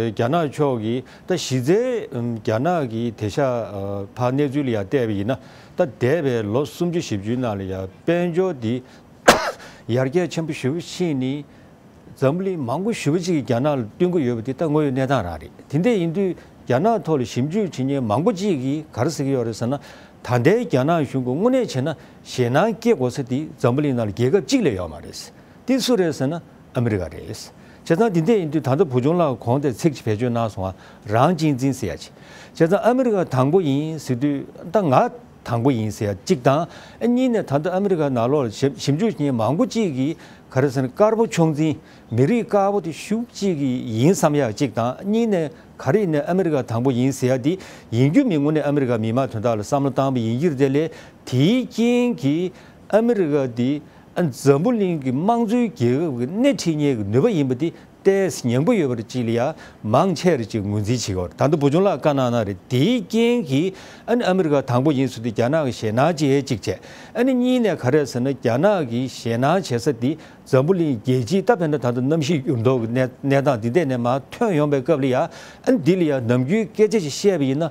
རྒྱ་ནག་ཕྱོགས་ཀྱིས་ད་གཞི་རྩའི་རྒྱ་ནག་གི་དེང་སང་ཕར་གནས་ཚུལ་ལ་ཡང་བལྟས་པ་ཡིན་ན། ད་འདས་པའི་ལོ་སུམ་ཅུ་བཞི་བཅུའི་ནང་ལ་ཡང་དཔལ་འབྱོར་འདི་ཡར་རྒྱས་ཆེན་པོ་ཞེ་པོ་ཕྱིན་ནས། འཛམ་བུ་གླིང་མང་པོ་ཞེ་པོ་ཅིག་གིས་རྒྱ་ནག་ལ་བསྟུན་གྱི་ཡོད་པ་དེ་ད་དངོས་ཡོད་གནས་སྟངས་རང་རེད། དེ་འདྲ་ཡིན་དུས་རྒྱ་ནག་ཐོག་ལ་ཞིབ་འཇུག་བྱེད་མཁན་མང་པོ་ཅིག་གིས་ག་རེ་ཟེར་གྱི་ཡོད་རེད་ཟེར་ན། ད་ལྟའི་རྒྱ་ནག་གཞུང་གིས་དངོས་གནས་བྱས་ན་ཞེད་སྣང་སྐྱེ་དགོས་ས་དེ་འཛམ་བུ་གླིང་ནང་ལ་རྒྱལ་ཁབ་གཅིག་ལས་ཡོད་མ་རེད། དེ་སུ་རེད་ཟེར་ན་ཨ་མི་རི་ཀ་རེད། བྱས་ཙང་དེ་འདྲ་ཡིན་དུས་ད་ལྟ་བུ་ཆུང་ལགས་གོང་དེ་ཚིག་ཅིག་བེད་སྤྱོད་གནང་སོང་བ། རང་གཅེས་འཛིན་ཟེར་ཡ་ཅིག་བྱས་ཙང་ཨ་མི་རི་ཀ་དང་པོ་ཡིན་ཟེར་དུས་ད་ང་དང་པོ་ཡིན་ཟེར་ཡ་གཅིག་དང་། གཉིས་ནས་ད་ལྟ་ཨ་མི་རི་ཀ་ནང་ལོགས་ལ་ཞིབ་ཞིབ་འཇུག་བྱེད་མཁན་མང་པོ་ཅིག་གིས་ག་རེ་ཟེར་ན་དཀར་པོ་མཆོག་འཛིན། མི་རིགས་དཀར་པོ་དེ་ཤུགས་གཅིག་གིས་ཡིན་བསམ་ཡག་གཅིག་དང་། གཉིས་ནས་ག་རེ་ཡིན་ནའི་ཨ་མི་རི་ཀ་དང་པོ་ཡིན་ཟེར་ཡག་དེ་ཡིན་རྒྱུ་མིན་དངོས་གནས་ཨ་མི་རི་ཀ་མི་མང་དོན་དག་ལ་བསམ་བློ་བཏང་བ་ཡིན་གྱི་རེད་དེ། ལས་དེའི་རྐྱེན་གྱིས་ཨ་མི་རི་ཀ་དེ་ཨ་འཛམ་བུ་གླིང་གི་དམངས་གཙོའི་རྒྱལ་ཁབ་ཀྱི་སྣེ་ཁྲིད་མཁན་གྱི་ནུས་པ་ཡིན་པ་དེ་ ཏོག་ཙམ་ཉམས་པོ་ཡོད་པ་རེད། ཅིག་ལ་ཡ་མང་ཆེ་རེ་ཅིག་ངོས་འཛིན་བྱེད་ཀྱི་ཡོད་རེད། ད་ལྟ་བུ་ཆུང་ལགས་བཀའ་གནང་གནང་རེད། དེའི་རྐྱེན་གྱིས་ཨ་ནི་ཨ་མི་རི་ཀ་དང་པོ་ཡིན་ཟེར་དུས་རྒྱ་ནག་གི་ཞེད་སྣང་ཅིག་ཡས་གཅིག་བྱས། ཨ་ནི་གཉིས་ནས་ག་རེ་ཟེར་ན། རྒྱ་ནག་གི་ཞེད་སྣང་བྱེད་ས་དེ་འཛམ་བུ་གླིང་རྒྱལ་སྤྱིའི་ད་བས་ན་ད་ལྟ་གནམ་གཤིས་འགྱུར་ལྡོག་གི་གནས་གནས་སྟངས་འདི་འདྲས་ནས་མར་ཐོན་ཡོང་པའི་སྐབས་ལ་ཡ། ཨ་ནི་འདི་ལ་ཡ་ནམ་རྒྱུན་སྐད་ཆ་ཞིག་བཤད་པ་ཡིན་ན།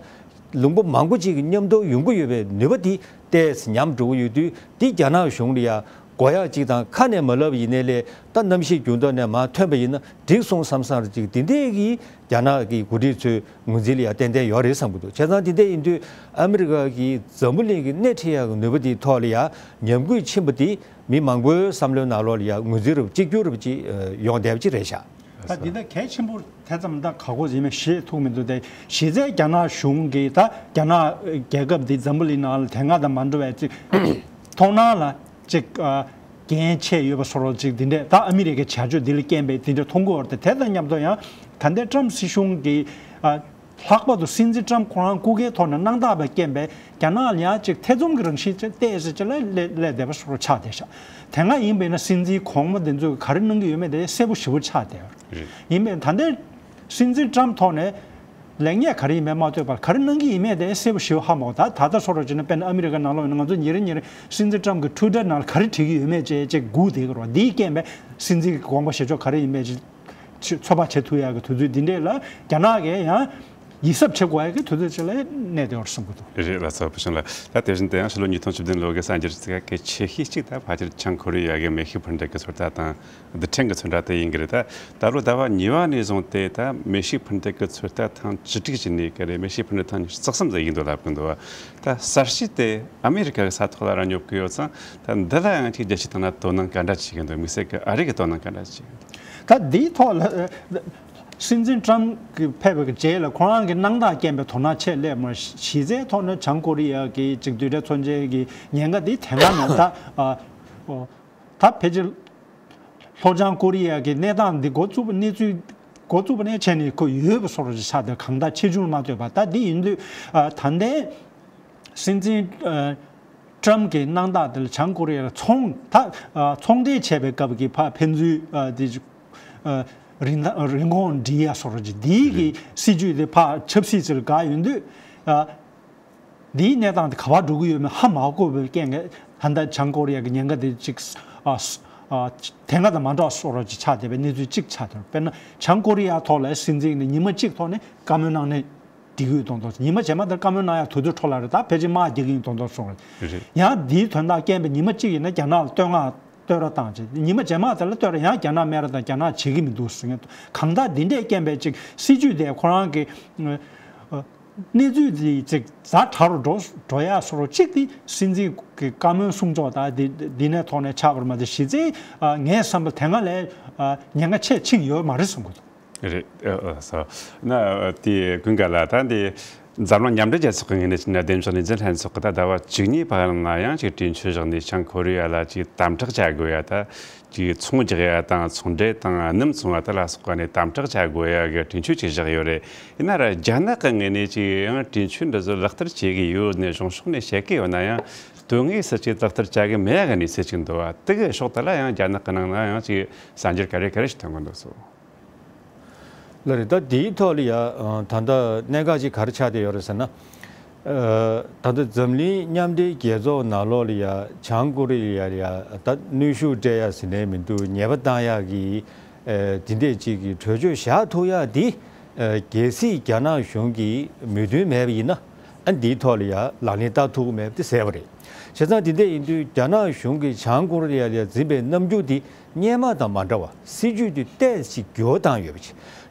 ལུང་པ་མང་པོ་ཅིག་གི་མཉམ་དུ་ཡོང་གི་ཡོད་པའི་ནུས་པ་དེ་ཏོག་ཙམ་ཉམས་འགྲོ་གི་ཡོད་དུས། འདི་རྒྱ་ནག་གཞུང་ལ་ཡ་གོ་ཡག་ཅིག་དང་། ཁ་ནས་མ་ལབ་ཡིན་ནའི་ལས་ད་གནམ་གཤིས་འགྱུར་ལྡོག་ནས་མར་ཐོན་པ་ཡིན་ན་འགྲིག་སོང་བསམ་བསམ་རེ་ཅིག་དེ་འདྲས་ཀྱི་རྒྱ་ནག་གི་འགོ་ཁྲིད་ཚོའི་ངོས་འཛིན་ལ་ཡ་ཏན་ཏན་ཡོད་རེད་བསམ་གྱི་འདུག་བྱས་ཙང་དེ་འདྲས་ཡིན་དུས་ཨ་མི་རི་ཀ་གིས་འཛམ་བུ་གླིང་གི་སྣེ་ཁྲིད་ཡག་གི་ནུས་པ་དེའི་ཐོག་ལ་ཡ་ཉམས་རྒུད་ཕྱིན་པ་དེ་མི་མང་པོའི་བསམ་བློའི་ནང་ལོགས་ལ་ཡ་ངོས་འཛིན་རུབ་གཅིག་གྱུར་རུབ་ཅིག་ཡོང་བསྡད་པ་ཅིག་རེད་ཤག་ད་འདི་ད་གལ་ཆེན་པོ་དེ་ཙམ་ད་ག་གོ་ཡིན་མེད་ཤེས་ཐུབ་མི་འདུག་དེ་གཞི་རྩའི་རྒྱ་ནག་གཞུང་གིས་ད་རྒྱ་ནག་རྒྱལ་ཁབ་འདི་འཛམ་བུ་གླིང་ནང་ལ་དེ་སྔ་དང་མ་འདྲ་བའི་ཅིག་མཐོང་སྣང་ལ་ཅིག་ཨ་འགན་ཆེ་ཡོད་པ་བཟོ་འདྲ་ཅིག་འདི་འདྲས། ད་ཨ་མི་རི་ཀའི་བྱ་སྤྱོད་འདི་ལ་རྐྱེན་པས་འདི་འདྲས་མཐོང་གི་ཡོད་རེད་དེ། དེ་དང་མཉམ་དུ་ཡང་ད་ལྟའི་ཊམ་སྲིད་གཞུང་གིས་ཨ་ལྷག་པར་དུ་སྲིད་འཛིན་ཊམ་ཁོ་རང་སྐུ་སྒེར་ཐོག་ནས་གནང་སྟངས་པའི་རྐྱེན་པས་རྒྱ་ནག་ལ་ཡང་ཅིག་ཐེ་ཚོམ་གྱི་རང་བཞིན་ཅིག་ཏོག་ཙམ་ཅིག་ལ་སླེབས་སླེབས་བསྡད་པ་བཟོ་འདྲ་ཆགས་བསྡད་ཤག་དེ་སྔ་ཡིན་པས་ན་སྲིད་འཛིན་གོང་མ་འདི་ཚོས་ག་རེ་གནང་གི་ཡོད་མེད་དེ་གསལ་པོ་ཞེ་པོ་ཆགས་བསྡད་ཡོད་རེད། ཡིན་པས་ད་ལྟའི་སྲིད་འཛིན་ཊམ་ཐོག་ནས་ལེགས་ཉེས་ག་རེ་ཡིན་མིན་མ་ལྟོས་པར་ག་རེ་གནང་གི་ཡིན་མེད་དེ་གསལ་པོ་ཞེ་པོ་ཧ་མ་གོ་ད་ད་ལྟ་བཟོ་འདྲ་བྱས་ན་དཔེར་ན་ཨ་མི་རི་ཀ་ནང་ལོགས་ཡིན་ན་ང་ཚོ་ཉིན་རེ་ཉིན་རེ་སྲིད་འཛིན་ཊམ་གྱི་ཊུ་ཝི་ཊར་ནང་ལ་ག་རེ་བྲིས་ཀྱི་ཡོད་མེད་བཅས་ཅིག་སྒུག་བསྡད་ཀྱི་རེད་བ། འདིའི་རྐྱེན་པས་སྲིད་འཛིན་གྱི་དགོངས་པ་བཞེས་ཕྱོགས་ག་རེ་ཡིན་མེད་ཅིག་ཚོད་དཔག་བྱེད་ཐུབ་ཡག་གི་དུས་ཚོད་འདི་འདྲས་ལ་རྒྱ་ནག་གིས་ཡང་ཡིད་གཟབ་བྱེད་དགོས་ཡག་གི་དུས་ཚོད་ཅིག་ལ་གནས་བསྡད་ཡོད་བསམ་གྱི་འདུག་རེད་ལགས་སོ། བུ་ཆུང་ལགས། ད་དེ་བཞིན་དུ་ཡང་ཕྱི་ལོ་ཉིས་སྟོང་བཅུ་བདུན་ལོ་གི་གསར་འགྱུར་ཅིག་གལ་ཆེ་ཤོས་གཅིག་ད་ཕལ་ཆེར་བྱང་ཀོ་རི་ཡ་གི་མེ་ཤུགས་འཕུར་མདེལ་གྱི་ཚོད་ལྟ་དང་རྡུལ་ཕྲན་གྱི་ཚོད་ལྟ་དེ་ཡིན་གྱི་རེད། ད་ད་ལོ་ཟླ་བ་གཉིས་པ་ནས་བཟུང་སྟེ་ད་མེ་ཤུགས་འཕུར་མདེལ་གྱི་ཚོད་ལྟ་ཐེངས་བཅུ་དྲུག་བྱས་ནས་ག་རེ་མེ་ཤུགས་འཕུར་མདེལ་ཐེངས་ཉི་ཤུ་རྩ་གསུམ་ཙམ་ཡིན་འདུག་ལབ་ཀྱི་འདུག་ད་གསར་ཤོས་དེ་ཨ་མི་རི་ཀ་གི་ས་ཐོག་ལ་ར་སྙོབ་ཀྱི་ཡོད་ཙང་། ད་འདི་ལ་ཡང་ཅིག་རྒྱལ་སྤྱིའི་ཐོག་ན་དོ་སྣང་ག་འདྲ་བྱེད་ཀྱི་འདུག་དམིགས་བསལ་གྱི་ཨ་རི་གི་དོ་སྣང་ག་འདྲ་བྱེད་ཀྱི་འདུག་ད་འདིའི་ཐོག་ལ་སྲིད་འཛིན་ཊམ་གྱི་ཕེབས་པའི་རྗེས་ལ་ཁོ་རང་གི་གནང་སྟངས་རྐྱེན་པས་དོ་སྣང་ཆེ་སླེབས་མ། གཞི་རྩའི་ཐོག་ནས་བྱང་ཀོ་རི་ཡ་གི་ཅིག་རྡུལ་ཕྲན་མཚོན་ཆའི་གི་ཉེན་ཁ་འདི་དེ་སྔ་ནས་ད་ཨ་ཨོ་ད་ཕལ་ཆེར་ལྷོ་བྱང་ཀོ་རི་ཡ་གི་གནས་སྟངས་འདི་འགོ་བཙུགས་པ་གནས་ཚུལ་འགོ་བཙུགས་པ་ནས་བྱས་ནས་ཁོ་ཡོད་པ་བཟོ་འདྲ་ཅིག་ཆགས་བསྡད། གང་ལྟར་ཆེ་ཆུང་མ་ལྟོས་པར་ད་འདི་ཡིན་དུས་ཨ་ད་ལྟའི་སྲིད་འཛིན་ཨ་ཊམ་གྱི་གནང་སྟངས་དེ་ལ་བྱང་ཀོ་རི་ཡ་ལ་ཚོང་ད་ཨ་ཚོང་འབྲེལ་བྱས་པའི་སྐབས་ཀྱི་ཕ་ཕན་ཚུན་ཨ་དེ་ཨ་རིན་ཐང་རིན་གོང་སྒྲིལ་ཡ་བཟོ་འདྲ་ཅིག་འདིའི་གི་སྲིད་ཇུས་དེ་ཕ་ཆབ་སྲིད་ཅིག་ལ་དགའ་ཡོང་དུས་ཨ་འདིའི་གནས་སྟངས་དེ་ག་པར་འགྲོ་གི་ཡོད་མེད་ཧ་མ་གོ་བའི་རྐྱེན་གྱིས་ད་ལྟ་བྱང་ཀོ་རི་ཡ་གི་ཉེན་ཁ་དེ་ཅིག་ཨ་ཨ་དེ་སྔ་དང་མ་འདྲ་བཟོ་འདྲ་ཅིག་ཆགས་བསྡད་པའི་གནས་ཚུལ་ཅིག་ཆགས་བསྡད། དཔེར་ན་བྱང་ཀོ་རི་ཡ་ཐོག་ལ་སྲིད་འཛིན་ནས་ཉི་མ་གཅིག་ཐོག་ནས་བཀའ་མོལ་གནང་ནས་འགྲིག་གི་ཡོད་མདོག་མདོག་ཉི་མ་རྗེས་མ་དེར་བཀའ་མོལ་གནང་ཡག་དུས་ཚོད་འཕྲོ་བརླག་རེད། ད་ཕལ་ཆེར་དམག་རྒྱག་གི་ཡིན་མདོག་མདོག་གསུངས་རེད། རེད། ཡང་འདིའི་དོན་དག་རྐྱེན་པས་ཉི་མ་གཅིག་ཡིན་ན་རྒྱ་ནག་ལ་བསྟོད་བསྔགས་བསྟོད་ར་བཏང་བྱས། ཉི་མ་རྗེས་མ་དེ་ལ་བསྟོད་ར་ཡང་རྒྱ་ནག་སྨད་ར་དང་རྒྱ་ནག་བྱེད་ཀྱི་མི་འདུག་ཟེར་མཁན། གང་ལྟར་འདི་འདྲའི་རྐྱེན་པས་ཅིག་སྲིད་ཇུས་དེ་ཁོ་རང་གི་ཨ་གནས་ཚུལ་དེ་ཅིག་ཛ་དྲག་རུ་འགྲོ་འགྲོ་ཡག་བཟོ་འདྲ་ཅིག་དེ་སྲིད་འཛིན་གྱི་བཀའ་མོལ་གསུང་ཕྱོགས་དང་དེ་འདི་ནས་ཐོག་ནས་ཆགས་པར་མ་ཟད། གཞི་རྩའི་ཨ་ངའི་བསམ་པ་དེ་སྔ་ལས་ཨ་ཉེན་ཁ་ཆེ་ཕྱིན་ཡོད་མ་རེད་བསམ་གྱི་འདུག་རེད། ཨ་ཨ་སོ། ན་དེ་ཀུན་དགའ་ལགས། ད་འདི་འཛམ་གླིང་མཉམ་འབྲེལ་རྒྱལ་ཚོགས་ཀྱི་ངོས་ནས་བྱས་ན་བདེ་འཇགས་ལས་འཛིན་ལྷན་ཚོགས་ཀྱིས་ད་ཟླ་བ་བཅུ་གཉིས་བར་ལ་ཡང་ཅིག་གྲོས་ཆོད་བཞག་ནས་བྱང་ཀོ་རི་ཡ་ལ་ཅིག་དམ་དྲག་བྱ་དགོས་ཡ། ད་ཅིག་ཚོང་རྒྱག་ཡ་དང་ཚོང་འབྲེལ་དང་སྣུམ་བཙོང་བ་དེ་ལ་སོགས་པ་ནས་དམ་དྲག་བྱ་དགོས་ཡ་གི་གྲོས་ཆོད་ཅིག་བཞག་ཡོད་རེད། ཡིན་ན་ར་རྒྱ་ནག་གི་ངོས་ནས་ཅིག་ཡང་གྲོས་ཆོད་འདི་ཚོ་ལག་བསྟར་བྱེད་ཀྱི་ཡོད་ནས་གཞུང་ཕྱོགས་ནས་བཤད་ཀྱི་ཡོད་ན་ཡང་། དོན་དངོས་སུ་ཅིག་ལག་བསྟར་བྱ་གི་མེད་ཡ་གི་གནས་ཚུལ་ཅིག་འདུག་བ། དེ་གི་ཕྱོགས་དེ་ལ་ཡང་རྒྱ་ནག་གི་ནང་ན་ཡང་ཅིག་གསར་འགྱུར་ག་རེ་ག་རེ་ཞིག་ཐོན་གི་འདུག་སོ། ལགས་རེད། ད་དེའི་ཐོག་ལ་ཡ་ཨ་ད་ལྟ་གནད་འགག་ཅིག་ག་རེ་ཆགས་བསྡད་ཡོད་རེད་ཟེར་ན། ཨ་ད་ལྟ་འཛམ་གླིང་མཉམ་འབྲེལ་རྒྱལ་ཚོགས་ནང་ལོགས་ལ་ཡ་བྱང་ཀོ་རི་ཡ་ལ་ཡ་ད་གནོན་ཤུགས་སྤྲད་ཡ་ཟེར་ནའི་མི་འདུག་ཉེས་པ་བཏང་ཡ་གི་ཨ་དེ་འདྲས་ཅིག་གི་གྲོས་ཆོད་བཞག་ཐུབ་ཡ་དེ་ཨ་གལ་སྲིད་རྒྱ་ནག་གཞུང་གིས་མོས་མཐུན་མེད་པ་ཡིན་ན། ཨ་འདིའི་ཐོག་ལ་ཡ་ལག་ལེན་བསྟར་ཐུབ་ཀྱི་མེད་པ་དེ་གསལ་པོ་རེད། བྱས་ཙང་དེ་འདྲས་ཡིན་དུས་རྒྱ་ནག་གཞུང་གིས་བྱང་ཀོ་རི་ཡ་ལ་ཡ་འཛིན་པའི་རྣམ་འགྱུར་དེ་སྔོན་མ་དང་མ་འདྲ་བ། སྲིད་ཇུས་དེ་ཏོག་ཙམ་འགྱུར་བ་བཏང་ཡོད་པ་ཅིག་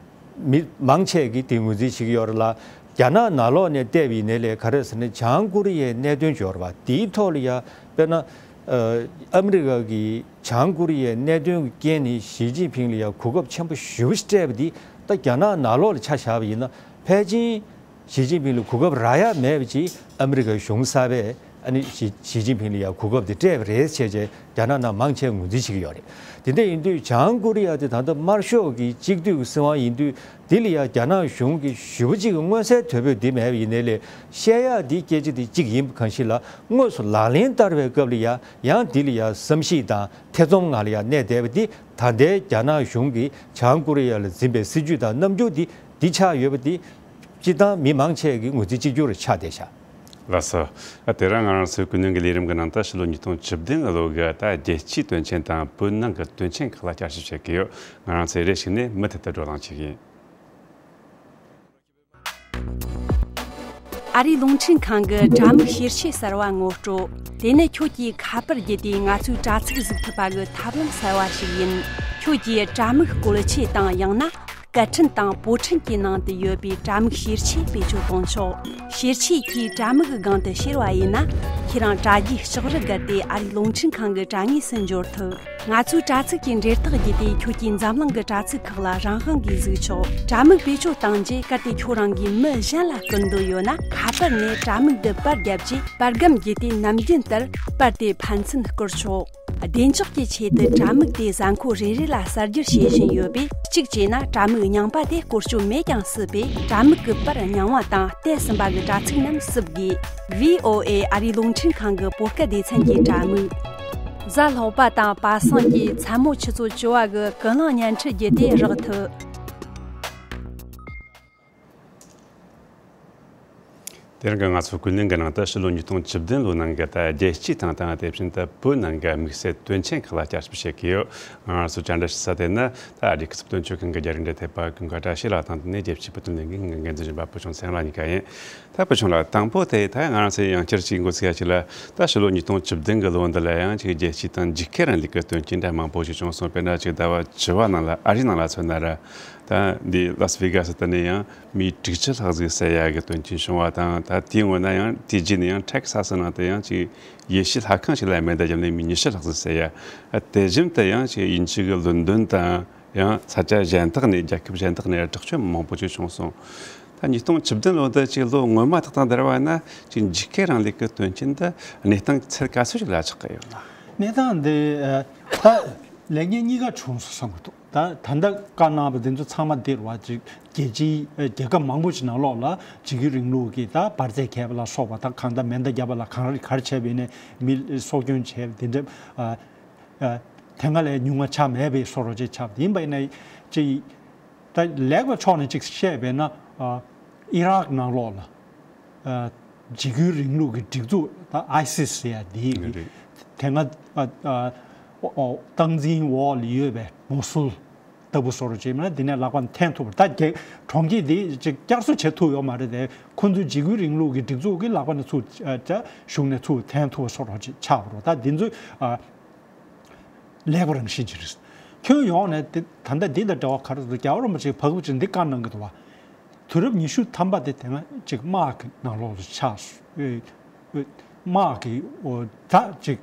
མི་མང་ཆེ་གིས་དེ་ངོས་འཛིན་བྱེད་ཀྱི་ཡོད་རེད་ལ། རྒྱ་ནག་ནང་ལོགས་ནས་བལྟས་པ་ཡིན་ནའི་ལས་ག་རེ་ཟེར་ན། བྱང་ཀོ་རི་ཡའི་གནད་དོན་ཅིག་ཡོད་རེད་པ། དེའི་ཐོག་ལ་ཡ་དཔེར་ན་ཨ་ཨ་མི་རི་ཀ་གིས་བྱང་ཀོ་རི་ཡའི་གནད་དོན་གྱི་རྐྱེན་ནས་ཞི་ཅིན་ཕིང་ལ་ཡ་གོ་སྐབས་ཆེན་པོ་ཞེ་པོ་ཅིག་སྤྲད་པ་འདི་ད་རྒྱ་ནག་ནང་ལོགས་ལ་ཆ་བཞག་པ་ཡིན་ན། ཕལ་ཆེར་ཞི་ཅིན་ཕིང་ལ་གོ་སྐབས་རག་ཡ་མེད་པ་ཅིག་ཨ་མི་རི་ཀའི་གཞུང་གསར་པས་ ཨ་ནི་ཞི་ཞི་ཅིན་ཕིང་ལ་ཡང་གོ་སྐབས་དེ་སྤྲད་པ་རེད་བྱས་བྱས་རྒྱ་ནག་ནང་མང་ཆེ་ངོས་འཛིན་བྱེད་ཀྱི་ཡོད་རེད། དེ་འདྲ་ཡིན་དུས་བྱང་ཀོ་རི་ཡ་དེ་ད་ལྟ་དམར་ཤོག་གི་གཅིག་སྡུད་ཀྱི་སྲིད་དབང་ཡིན་དུས་དེ་ལ་ཡང་རྒྱ་ནག་གཞུང་གིས་ཞེ་པོ་ཅིག་མངོན་གསལ་དོད་པོས་འདི་མེད་པ་ཡིན་ནའི་ལས་བཤད་ཡག་འདི་སྐད་ཆ་འདི་གཅིག་ཡིན་པ་གང་ཞིག་ལ་དངོས་སུ་ལག་ལེན་བསྟར་བའི་སྐབས་ལ་ཡང་ཡང་འདི་ལ་ཡང་བསམ་གཞིག་དང་ཐེ་ཚོམ་ངང་ལ་ཡང་གནས་བསྡད་པ་འདི་ད་ལྟའི་རྒྱ་ནག་གཞུང་གིས་བྱང་ཀོ་རི་ཡ་ལ་འཛིན་པའི་སྲིད་ཇུས་དང་རྣམ་འགྱུར་འདི་འདི་ཆགས་ཡོད་པ་འདི་སྤྱིར་བཏང་མི་མང་ཆེ་གི་ངོས་འཛིན་གཅིག་གྱུར་ཆགས་བསྡད་ཤག་ལགས་སོ། ཨ་དེ་རིང་ང་རང་ཚོའི་ཀུན་གླེང་གི་ལས་རིམ་གྱི་ནང་དུ་ཕྱི་ལོ་ཉིས་སྟོང་བཅུ་བདུན་གྱི་ལོ་གི་ད་རྒྱལ་སྤྱིའི་དོན་ཆེན་དང་བོད་ནང་གི་དོན་ཆེན་ཁག་ལ་བསྐྱར་ཞིབ་བྱེད་ཀྱི་ཡོད། ང་རང་ཚོས་རེ་ཞིག་ནས་མུ་མཐུད་དུ་བགྲོ་གླེང་བྱེད་ཀྱི་ཡིན། ཨ་རིའི་རླུང་འཕྲིན་ཁང་གི་དྲ་མིག་ཤེར་ཆས་གསར་བ་ངོ་སྤྲོད། དེ་ནི་ཁྱོད་ཀྱིས་ཁ་པར་བརྒྱུད་དེ་ང་ཚོའི་དྲ་ཚིགས་གཟིགས་ཐུབ་པ་གི་ཐབས་ལམ་གསར་བ་ཞིག་ཡིན། ཁྱོད་ཀྱིས་དྲ་མིག་བཀོལ་ཆས་དང་ཡང་ན་སྐད་འཕྲིན་དང་པོད་འཕྲིན་གྱི་ནང་དུ་ཡོད་པའི་དྲ་མིག་ཤེར་ཆས་བེད་སྤྱོད་གཏོང་ཆོག་ཤེར་ཆས་ཀྱིས་དྲ་མིག་གི་སྒང་དུ་ཤར་བ་ཡིན་ན། ཁྱེད་རང་དྲ་རྒྱའི་ལྕགས་རི་བརྒལ་ཏེ་ཨ་རིའི་རླུང་འཕྲིན་ཁང་གི་དྲ་ངོས་སུ་འབྱོར་ཐུབ། ང་ཚོའི་དྲ་ཚིགས་ཀྱི་འབྲེལ་ཐག་བརྒྱུད་དེ་ཁྱོད་ཀྱིས་འཛམ་གླིང་གི་དྲ་ཚིགས་ཁག་ལ་རང་དབང་གིས་གཟིགས་ཆོག་དྲ་མིག་བེད་སྤྱོད་བཏང་རྗེས་གལ་ཏེ་ཁྱོད་རང་གིས་མི་གཞན་ལ་བསྐུར་འདོད་ཡོད་ན། ཁ་པར་ནས་དྲ་མིག་འདི་པར་བརྒྱབ་རྗེས་པར་སྒམ་བརྒྱུད་དེ་ནམ་རྒྱུན་ལྟར་པར་དེ་ཕན་ཚུན་བསྐུར་ཆོག་བདེ་འཇགས་ཀྱི་ཆེད་དུ་དྲ་མིག་དེ་གཟའ་འཁོར་རེ་རེ་ལ་གསར་བསྒྱུར་བྱེད་བཞིན་ཡོད་པས། གཅིག་བྱས་ན་དྲ་མིག་རྙིང་པ་དེ་བཀོལ་སྤྱོད་མེད་ཀྱང་སྲིད་པས། དྲ་མིག་གི་པར་རྙིང་བ་དང་བལྟས་ཟིན་པ་གི་དྲ་ཚིགས་རྣམས་བསུབ་དགོས། ཝི་ཨོ་ཨེ་ཨ་རིའི་རླུང་འཕྲིན་ཁང་གི་བོད་སྐད་སྡེ་ཚན་གྱི་དྲ་མིག་གཟའ་ལྷག་པ་དང་པ་སངས་ཀྱི་མཚན་མོ་ཆུ་ཚོད་བཅུ་བ་གི་ཀུན་གླེང་བརྙན་འཕྲིན་བརྒྱུད་དེ་རག་ཐུབ། དེ་རིང་གི་ང་ཚོའི་ཀུན་གླེང་གི་ནང་དུ་ཕྱི་ལོ་ཉིས་སྟོང་བཅུ་བདུན་ལོའི་ནང་གི་ད་རྒྱལ་སྤྱིའི་སྟེང་དང་དེ་བཞིན་དུ་བོད་ནང་གི་དམིགས་བསལ་དོན་ཆེན་ཁག་ལ་བསྐྱར་ཞིབ་བྱེད་ཀྱི་ཡོད། ང་ཚོ་བཅར་འདྲི་ཞུ་ས་དེ་ནི་ད་ཨ་རིའི་སྐུ་ཚབ་དོན་གཅོད་ཁང་གི་རྒྱ་རིགས་འབྲེལ་མཐུད་པ་ཀུན་དགའ་བཀྲ་ཤིས་ལགས་དང་དེ་ནས་རྒྱལ་སྤྱིའི་བོད་དོན་ལས་འགུལ་གྱི་འགན་འཛིན་གཞོན་པ་བུ་ཆུང་ཚེ་རིང་ལགས་གཉིས་ཀ་ཡིན། ད་བུ་ཆུང་ལགས། དང་པོ་དེ་ད་ང་རང་ཚོས་ཡང་བསྐྱར་ཅིག་འགོ་ཚུགས་ཡ་ཅིག་ལ། ད་ཕྱི་ལོ་ཉིས་སྟོང་བཅུ་བདུན་གི་ལོ་འདི་ལ་ཡང་ཅིག་རྒྱལ་སྤྱིའི་སྟེང་འཇིགས་སྐུལ་རིང་ལུགས་ཀྱི་དོན་རྐྱེན་འདྲ་མང་པོ་ཞིག་བྱུང་སོང་། དཔེར་ན་ཅིག་ཟླ་བ་བཅུ་བ་ནང་ལ་ཨ་རིའི་ནང་ལ་མཚོན་ན་ར། ད་འདི་ལཱ་སི་ཝེ་གཱ་སི་དེ་ནས་ཡང་མི་དྲུག་ཅུ་ལྷག་ཟིག་བསད་ཡ་གི་དོན་རྐྱེན་བྱུང་བ་དང་། ད་དེའི་སྔོན་ན་ཡང་དེ་རྗེས་ནས་ཡང་ཊེག་ས་སི་ནང་དུ་ཡང་ཅིག་ཡེ་ཤུའི་ལྷ་ཁང་ཞིག་ལ་མེ་མདའ་བརྒྱབ་ནས་མི་ཉི་ཤུ་ལྷག་ཟིག་བསད་ཡ། དེ་བཞིན་དུ་ཡང་ཅིག་དབྱིན་ཇི་གི་ལོན་ཌོན་དང་། ཡང་ས་ཆ་གཞན་དག་ནས། རྒྱལ་ཁབ་གཞན་དག་ནས་དྲག་སྤྱོད་མང་པོ་ཅིག་བྱུང་སོང་། ད་ཉིས་སྟོང་བཅུ་བདུན་ལོ་འདི་ཅིག་ལོ་སྔོན་མ་དག་དང་བསྡུར་བ་ན་ཅིག་འཇིགས་སྐུལ་རིང་ལུགས་ཀྱི་དོན་རྐྱེན་འདི་གནས་སྟངས་ཚད་ག་ཚོད་ཅིག་ལ་ཆགས་ཀྱི་ཡོད་ན། གནས་སྟངས་འདི་ད་ལེགས་ཉེས་གཉིས་ཀ་བྱུང་སོང་བསམ་གྱི་འདུག་ད་ད་ལྟ་བཀའ་གནང་བ་འདི་ཚོ་ཚང་མ་འདིར་བ་ཅིག་རྒྱལ་སྤྱིའི་རྒྱལ་ཁབ་མང་པོ་ཞིག་ནང་ལོགས་ལ་འཇིགས་སྐུལ་རིང་ལུགས་ཀྱི་ད་འབར་རྫས་འཁྱེར་བ་ལ་སོགས་པ་དང་། གང་ལྟར་མེ་མདའ་བརྒྱབ་པ་ལ་གང་རེ་ག་རེ་བྱས་པ་ཡིན་ནའི་མི་སྲོག་སྐྱོན་བྱས་པ་འདི་འདྲ། དེ་སྔ་ལས་ཉུང་བ་ཆགས་མེད་པའི་བཟོ་འདྲ་ཅིག་ཆགས། ཡིན་པ་ཡིན་ན་ཅིག་ད་ལེགས་པའི་ཕྱོགས་ནས་ཅིག་བཤད་པས་ན། ཨ་ཨི་རག་ནང་ལོགས་ལ་ཨ་འཇིགས་སྐུལ་རིང་ལུགས་ཀྱི་སྒྲིག་འཛུགས་ད་ཨའི་སི་སི་ཟེར་ཡ་འདི་གི་རེད། དེ་སྔ་ཨ་ཨ་ཨོ་ཨོ་སྟངས་འཛིན་འོག་ལ་ཡོད་པའི་མོ་སུལ་ལྟ་བུ་བཟོ་འདྲ་ཅིག་ཡིན་ན་འདི་ནས་ལག་པ་འཐེན་ཐུབ་པ། ད་རྒྱ་གྲོང་ཁྱེར་འདི་ཅིག་བསྐྱར་གསོ་བྱེད་ཐུབ་ཡོད་མ་རེད་དེ། ཁོ་ཚོའི་འཇིགས་སྐུལ་རིང་ལུགས་ཀྱི་སྒྲིག་འཛུགས་ཀྱི་ལག་པ་ནས་ཚུར་ཨ་ད་གཞུང་ནས་ཚུར་འཐེན་ཐུབ་པ་བཟོ་འདྲ་ཅིག་ཆགས་པ་རེད། ད་འདི་ཚོ་ཨ། ལེགས་པ་རང་བཞིན་ཅིག་རེད། ཁྱོན་ཡོངས་ནས་དེ་ད་ལྟ་འདི་དང་འབྲེལ་བ་ག་རེ་འདུག་རྒྱལ་བ་རིན་པོ་ཆེས་བབས་ཀྱི་འདི་བཀའ་གནང་གི་འདུག་བ། དུས་རབས་ཉི་ཤུ་ཐམ་པ་དེ་དེ་སྔ་ཅིག་དམག་གི་ནང་ལོགས་སུ་ཆགས་སོང་། དམག་གི་འོ་ད་ཅིག་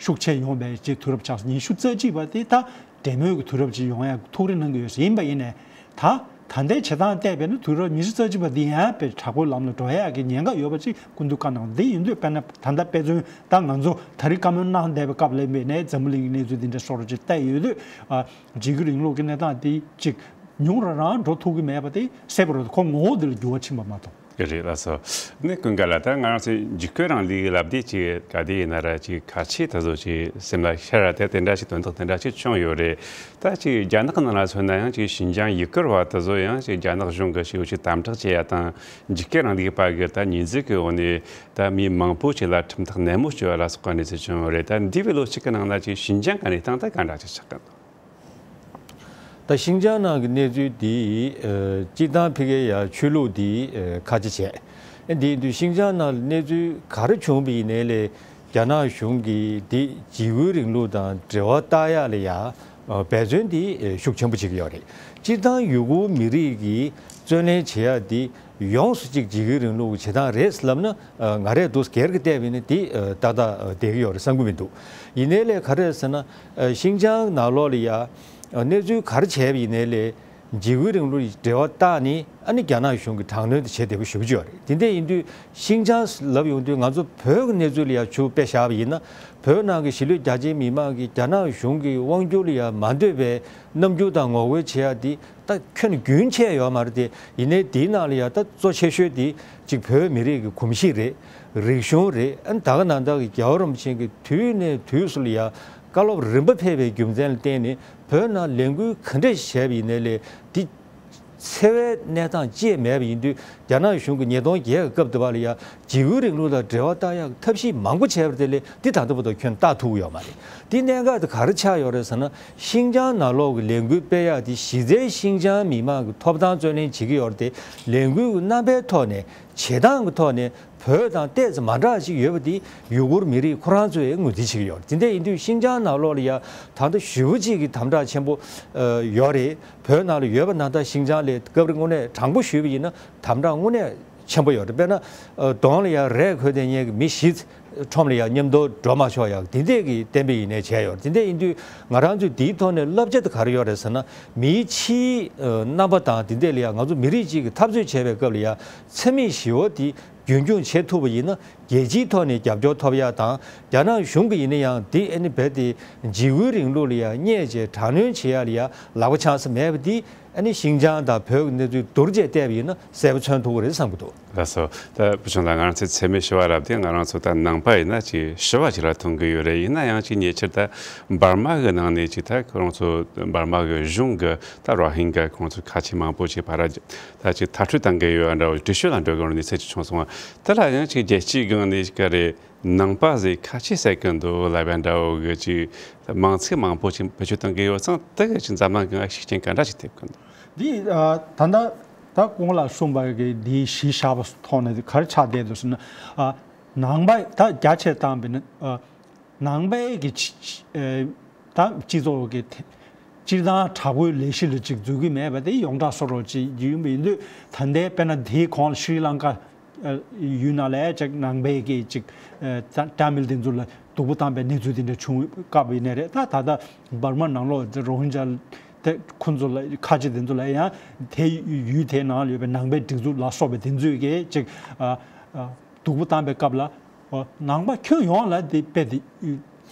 ཤུགས་ཆེ་ཡོང་བའི་ཅིག་དུས་རབས་ཆགས་སོང་། ཉི་ཤུ་རྩ་གཅིག་པ་དེ་ད་འབྲེལ་མོལ་གྱི་དུས་རབས་ཅིག་ཡོང་ཡ་ཐུགས་རེ་གནང་གི་ཡོད་ཟེར། ཡིན་པ་ཡིན་ནའི་ད། ད་ལྟའི་བྱེད་སྟངས་བལྟས་པས་ན་དུས་རབས་ཉི་ཤུ་རྩ་གཅིག་པ་འདི་ཡང་དཔེ་དྲག་པོའི་ལམ་ལ་འགྲོ་ཡག་གི་ཉེན་ཁ་ཡོད་པ་ཅིག་སྐུ་མདུན་བཀའ་གནང་། འདི་ཡིན་དུས་དཔེར་ན་ད་ལྟ་དཔེ་མཚོན་ད་ང་ཚོ་ད་རེས་བཀའ་མོལ་གནང་བསྡད་པའི་སྐབས་ལ་ཡིན་པས་ནའི་འཛམ་བུ་གླིང་གི་གནས་ཚུལ་འདི་འདྲ་སོགས་ཅིག་བལྟས་ཡོད་དུས། ཨ་འཇིགས་སྐུལ་རིང་ལུགས་ཀྱི་གནས་སྟངས་འདི་ཅིག་ཉུང་རུ་རང་འགྲོ་ཐུབ་ཀྱི་མེད་པ་དེ་གསལ་པོ་རེད། ཁོ་ངོ་བོ་འདི་ལ་འགྱུར་བ་ཕྱིན་པ་མ་གཏོགས། རེད་ལགས་སོ། ནི་ཀུན་དགའ་ལགས། ད་ང་རང་ཚོས་འཇིགས་སྐུལ་རིང་ལུགས་ལབ་དུས་ཅིག་ག་དུས་ཡིན་ན་ར་ཅིག་ཁ་ཆེ་དེ་ཚོ་ཅིག་སེམས་ལ་ཤར་བ་དེ་དེ་འདྲ་ཞིག་དོན་དག་དེ་འདྲ་ཞིག་བྱུང་ཡོད་རེད། ད་ཅིག་རྒྱ་ནག་ནང་ལ་མཚོན་ན་ཡང་ཅིག་ཤིན་ཅང་ཡུ་གུར་བ་དེ་ཚོ་ཡང་ཅིག་རྒྱ་ནག་གཞུང་གི་ཞེ་པོ་ཅིག་དམ་དྲག་བྱེད་ཡ་དང་། འཇིགས་སྐུལ་རིང་ལུགས་པ་གི་ད་ཉེས་འཛུགས་ཀྱི་འོག་ནས་ད་མི་མང་པོ་ཅིག་ལ་ཁྲིམས་ཐག་ནན་མོ་གཅོད་ཡ་ལ་སོགས་པ་གནས་ཚུལ་བྱུང་ཡོད་རེད། ད་འདས་པའི་ལོ་གཅིག་གི་ནང་ལ་ཅིག་ཤིན་ཅང་གི་གནས་སྟངས་ད་ག་འདྲ་ཅིག་ཆགས་ཀྱི་འདུག་ད་ཤིན་ཅང་ནང་གི་གནས་ཚུལ་འདི་ཨ་སྤྱིར་བཏང་ཕ་གིའི་ཡ་ཆོས་ལུགས་འདི་ཨ་ཁ་ཆེ་བྱས། ཨ་འདི་ཡིན་དུས་ཤིན་ཅང་ནང་གནས་ཚུལ་ག་རེ་བྱུང་བ་ཡིན་ནའི་ལས་རྒྱ་ནག་གཞུང་གིས་འདི་འཇིགས་སྐུལ་རིང་ལུགས་དང་འབྲེལ་བ་བཏགས་ཡ་ལ་ཡ་ཨ་འབད་བརྩོན་འདི་ཨ་ཤུགས་ཆེན་པོ་བྱེད་ཀྱི་ཡོད་རེད། སྤྱིར་བཏང་ཡུ་གུར་མི་རིགས་ཀྱི་བརྩོན་ལེན་བྱེད་ཡ་འདི་ཡོངས་སུ་གཅིག་འཇིགས་སྐུལ་རིང་ལུགས་ཀྱི་བྱེད་སྟངས་རེད་ལབ་ན། ཨ་ང་རས་འདུག་སྒེར་གྱི་བལྟས་པ་ཡིན་ན་དེ་ཨ་ཏག་ཏག་ཨ་བསྡད་ཀྱི་ཡོད་རེད་བསམ་གྱི་མི་འདུག་ཡིན་ནའི་ལས་ག་རེ་རེད་ཟེར་ན། ཨ་ཤིན་ཅང་ནང་ལོགས་ལ་ཡ་ཨ་གནས་ཚུལ་ག་རེ་བྱས་པ་ཡིན་ནའི་ལས་ འཇིགས་སྐུལ་རིང་ལུགས་ལ་འབྲེལ་བ་བཏགས་ནས་ཨ་ནི་རྒྱ་ནག་གཞུང་གིས་དྲག་གནོན་དེ་བྱེད་བདེ་པོ་ཞེ་པོ་ཅིག་ཡོད་རེད། དེ་འདྲ་ཡིན་དུས་ཤིང་ཅང་ལབ་ཡོང་དུས་ང་ཚོ་བོད་ཀྱི་གནས་ཚུལ་ལ་ཡང་ཆུ་དཔེ་བཞག་པ་ཡིན་ན། བོད་ནང་གི་གཞིས་ལུས་རྒྱ་ཆེའི་མི་མང་གིས་རྒྱ་ནག་གཞུང་གི་དབང་སྒྱུར་ལ་ཡང་མ་འདོད་པའི་རྣམ་འགྱུར་དང་ངོ་རྒོལ་བྱེད་ཡ་དེ་ད་ཁྱོན་ནས་རྒྱུན་ཆད་ཡོད་མ་རེད་དེ། ཡིན་ནའི་དེའི་ནང་ལ་ཡང་ད་གཙོ་ཆེ་ཤོས་དེ་གཅིག་བོད་མི་རིགས་ཀྱི་གོམས་གཤིས་རེད། རིག་གཞུང་རེད། ཨ་ནི་ད་ག་ནང་ལྟར་གྱི་རྒྱལ་བ་རིན་པོ་ཆེ་གིས་དུས་ནས་དུས་སུ་ལ་ཡང་བཀའ་སློབ་རིམ་པ་ཕེབས་པའི་རྒྱུ་མཚན་ལ་བརྟེན་ནས་བོད་ནང་ལས་འགུལ་ག་འདྲས་བྱས་པ་ཡིན་ནའི་ལས་དེ་འཚེ་བའི་གནས་སྟངས་ཅིག་མེད་པ་ཡིན་དུས། རྒྱ་ནག་གཞུང་གིས་ཉིས་སྟོང་བརྒྱད་ཀྱི་སྐབས་དེ་བར་ལ་ཡང་འཇིགས་སྐུལ་རིང་ལུགས་དང་འབྲེལ་བ་བཏགས་ཡག་ཐབས་ཤེས་མང་པོ་བྱས་པ་དེ་ལས་འདི་ད་ལྟ་བར་དུ་ཁྱོན་བཏགས་ཐུབ་ཀྱི་ཡོད་མ་རེད། འདི་གནད་འགག་དེ་ག་རེ་ཆགས་ཡོད་རེད་ཟེར་ན། ཤིང་ཅང་ནང་ལོགས་ཀྱི་ལས་འགུལ་སྤེལ་ཡག་དེ་གཞི་རྩའི་ཤིང་ཅང་མི་མང་གི་ཐོབ་ཐང་རྩོད་ལེན་བྱེད་ཀྱི་ཡོད་རེད་དེ། ལས་འགུལ་གྱི་རྣམ་པའི་ཐོག་ནས་བྱེད་སྟངས་ཀྱི་ཐོག་ནས་བོད་དང་ཏོག་ཙམ་མ་འདྲ་ཞིག་ཡོད་པ་དེ་ཡུ་གུར་མི་རིགས་ཁོ་རང་ཚོས་ངོས་འཛིན་བྱེད་ཀྱི་ཡོད་རེད། དེ་འདྲ་ཡིན་དུས་ཤིང་ཅང་ནང་ལོགས་ལ་ཡང་ད་ལྟ་ཞེ་པོ་ཅིག་གི་དམ་དྲག་ཆེན་པོ་ཨ་ཡོད་རེད། བོད་ནང་ལ་ཡོད་པ་ནང་ལྟར་ཤིང་ཅང་ལ་སྐབས་རེ་དངོས་གནས་དྲང་པོ་ཞུས་པ་ཡིན་ན་དམ་དྲག་དངོས་གནས་ཆེན་པོ་ཡོད་རེད། དཔེར་ན་ཨ་གདོང་ལ་ཡང་རས་གོན་བསྡད་མཁན་གྱི་མི་བཞི་ཁྲོམ་ལ་ཡང་མཉམ་དུ་འགྲོ་མ་ཆོག་ཡག་དེ་འདྲས་ཀྱི་གཏན་འབེབས་ཡིན་ནའི་བྱས་ཡོད་རེད། དེ་འདྲས་ཡིན་དུས་ང་རང་ཚོས་དེའི་ཐོག་ནས་བསླབ་བྱ་དེ་ག་རེ་ཡོད་རེད་ཟེར་ན། མིའི་ཕྱིའི་ཨ་རྣམ་པ་དང་དེ་འདྲས་ལ་ཡང་ང་ཚོ་མི་རིགས་གཅིག་གིས་འཐབ་རྩོད་བྱས་པའི་སྐབས་ལ་ཡང་འཚེ་མེད་ཞི་བ་དེ་རྒྱུན་འཁྱོངས་བྱེད་ཐུབ་པ་ཡིན་ན། རྒྱལ་སྤྱིའི་ཐོག་ནས་རྒྱབ་སྐྱོར་ཐོབ་ཡག་དང་། རྒྱ་ནག་གཞུང་གིས་ཡིན་ན་ཡང་དེ་ཨ་ནི་རྦད་དེ་འཇིགས་སྐུལ་རིང་ལུགས་ལ་ཡང་བསྙད་བྱས་དྲག་གནོན་བྱེད་ཡག་ལ་ཡང་ལག་པ་འཆང་ས་མེད་པ་དེ་ཨ་ནི་ཤིང་ཅང་དང་བོད་ཀྱི་གནས་ཚུལ་བསྡུར་བྱས་བལྟས་པ་ཡིན་ན་གསལ་པོ་མཚོན་ཐུབ་ཀྱི་རེད་བསམ་གྱི་འདུག་ལགས་སོ། ད་བུ་ཆུང་ལགས། ང་རང་ཚོའི་འཚེ་མེད་ཞི་བ་རབ་དེ་ང་རང་ཚོ་ད་ནང་པ་ཡིན་ན་ཅིག་ཞི་བ་ཅིག་ལ་མཐོང་གི་ཡོད་རེད། ཡིན་ན་ཡང་ཅིག་ཉེ་ཆར་ད་འབར་མ་གི་ནང་ནས་ཅིག་ད་ཁོ་རང་ཚོ་འབར་མ་གི་གཞུང་གི་ད་རོ་ཧིན་གྷ་ཁོང་ཚོ་ཁ་ཆེ་མང་པོ་ཅིག་ཕར་ད་ཅིག་མཐར་སྐྲོད་བཏང་གི་ཡོད་འདྲ་བོ་འགྲེལ་བཤད་དང་འགྲོ་གི་ཡོད་གནས་ཚུལ་ཅིག་བྱུང་སོང་བ། དེ་ལ་ཡང་ཅིག་རྒྱལ་སྤྱིའི་སྒང་ནས་ག་རེ་ནང་པ་ཟིག་ཁ་ཆེ་ཟེར་གི་འདུག་ལབ་ཡ་འདྲ་བོ་གི་ཅིག་མིང་ཚིག་མང་པོ་ཅིག་བེད་སྤྱོད་གཏོང་གི་ཡོད་ཙང་། དེ་གི་ཅིག་འཛམ་གླིང་གི་ཤུགས་རྐྱེན་ག་འདྲ་ཞིག་ཐེབས་གི་འདུག་འདི་ཨ་ད་ལྟ་ད་གོང་ལ་གསུངས་པ་གི་འདི་གཞི་བཞག་པ་ཐོག་ནས་ག་རེ་ཆགས་བསྡད་འདུག་ཟེར་ན། ཨ་ནང་པ་ད་རྒྱ་ཆེར་བཏང་བས་ན་ཨ་ནང་པའི་གི་ཅི་ཅི་ཨེ་ད་སྤྱི་ཚོགས་ཀྱི་སྤྱིར་བཏང་དྲག་པོའི་ལས་གཞི་ལ་ཅིག་འཛུལ་གྱི་མེད་པ་དེ་ཡོངས་གྲགས་བཟོ་འདྲ་ཅིག་ཡིན་པ་ཡིན་དུས། ད་ལྟའི་དཔེར་ན་དེའི་གོང་ལ་ཤྲི་ལང་ཀ་ཨ་ཡུལ་ནང་ལ་ཅིག་ནང་པའི་གི་ཅིག་ཨ་ཏཱ་མིལ་དེ་ཚོ་ལ་སྡུག་པོ་བཏང་པའི་གནས་ཚུལ་དེ་འདྲ་བྱུང་སྐབས་ཡིན་ནའི་རེད། ད་ད་ལྟ་འབར་མ་ནང་ལོགས་དེ་རོ་ཧིན་ཇཱ་དེ་ཁོ་ཚོ་ལ་ཁ་ཆེ་དེ་ཚོ་ལ་ཡང་དེ་ཡུལ་དེའི་ནང་ལ་ཡོད་པའི་ནང་པའི་སྒྲིག་འཛུགས་ལ་སོགས་པའི་དེ་ཚོས་གི་ཅིག་ཨ་ཨ་སྡུག་པོ་བཏང་པའི་སྐབས་ལ། ཨོ། ནང་པ་ཁྱོན་ཡོངས་ལ་དེ་དཔེ་དེ་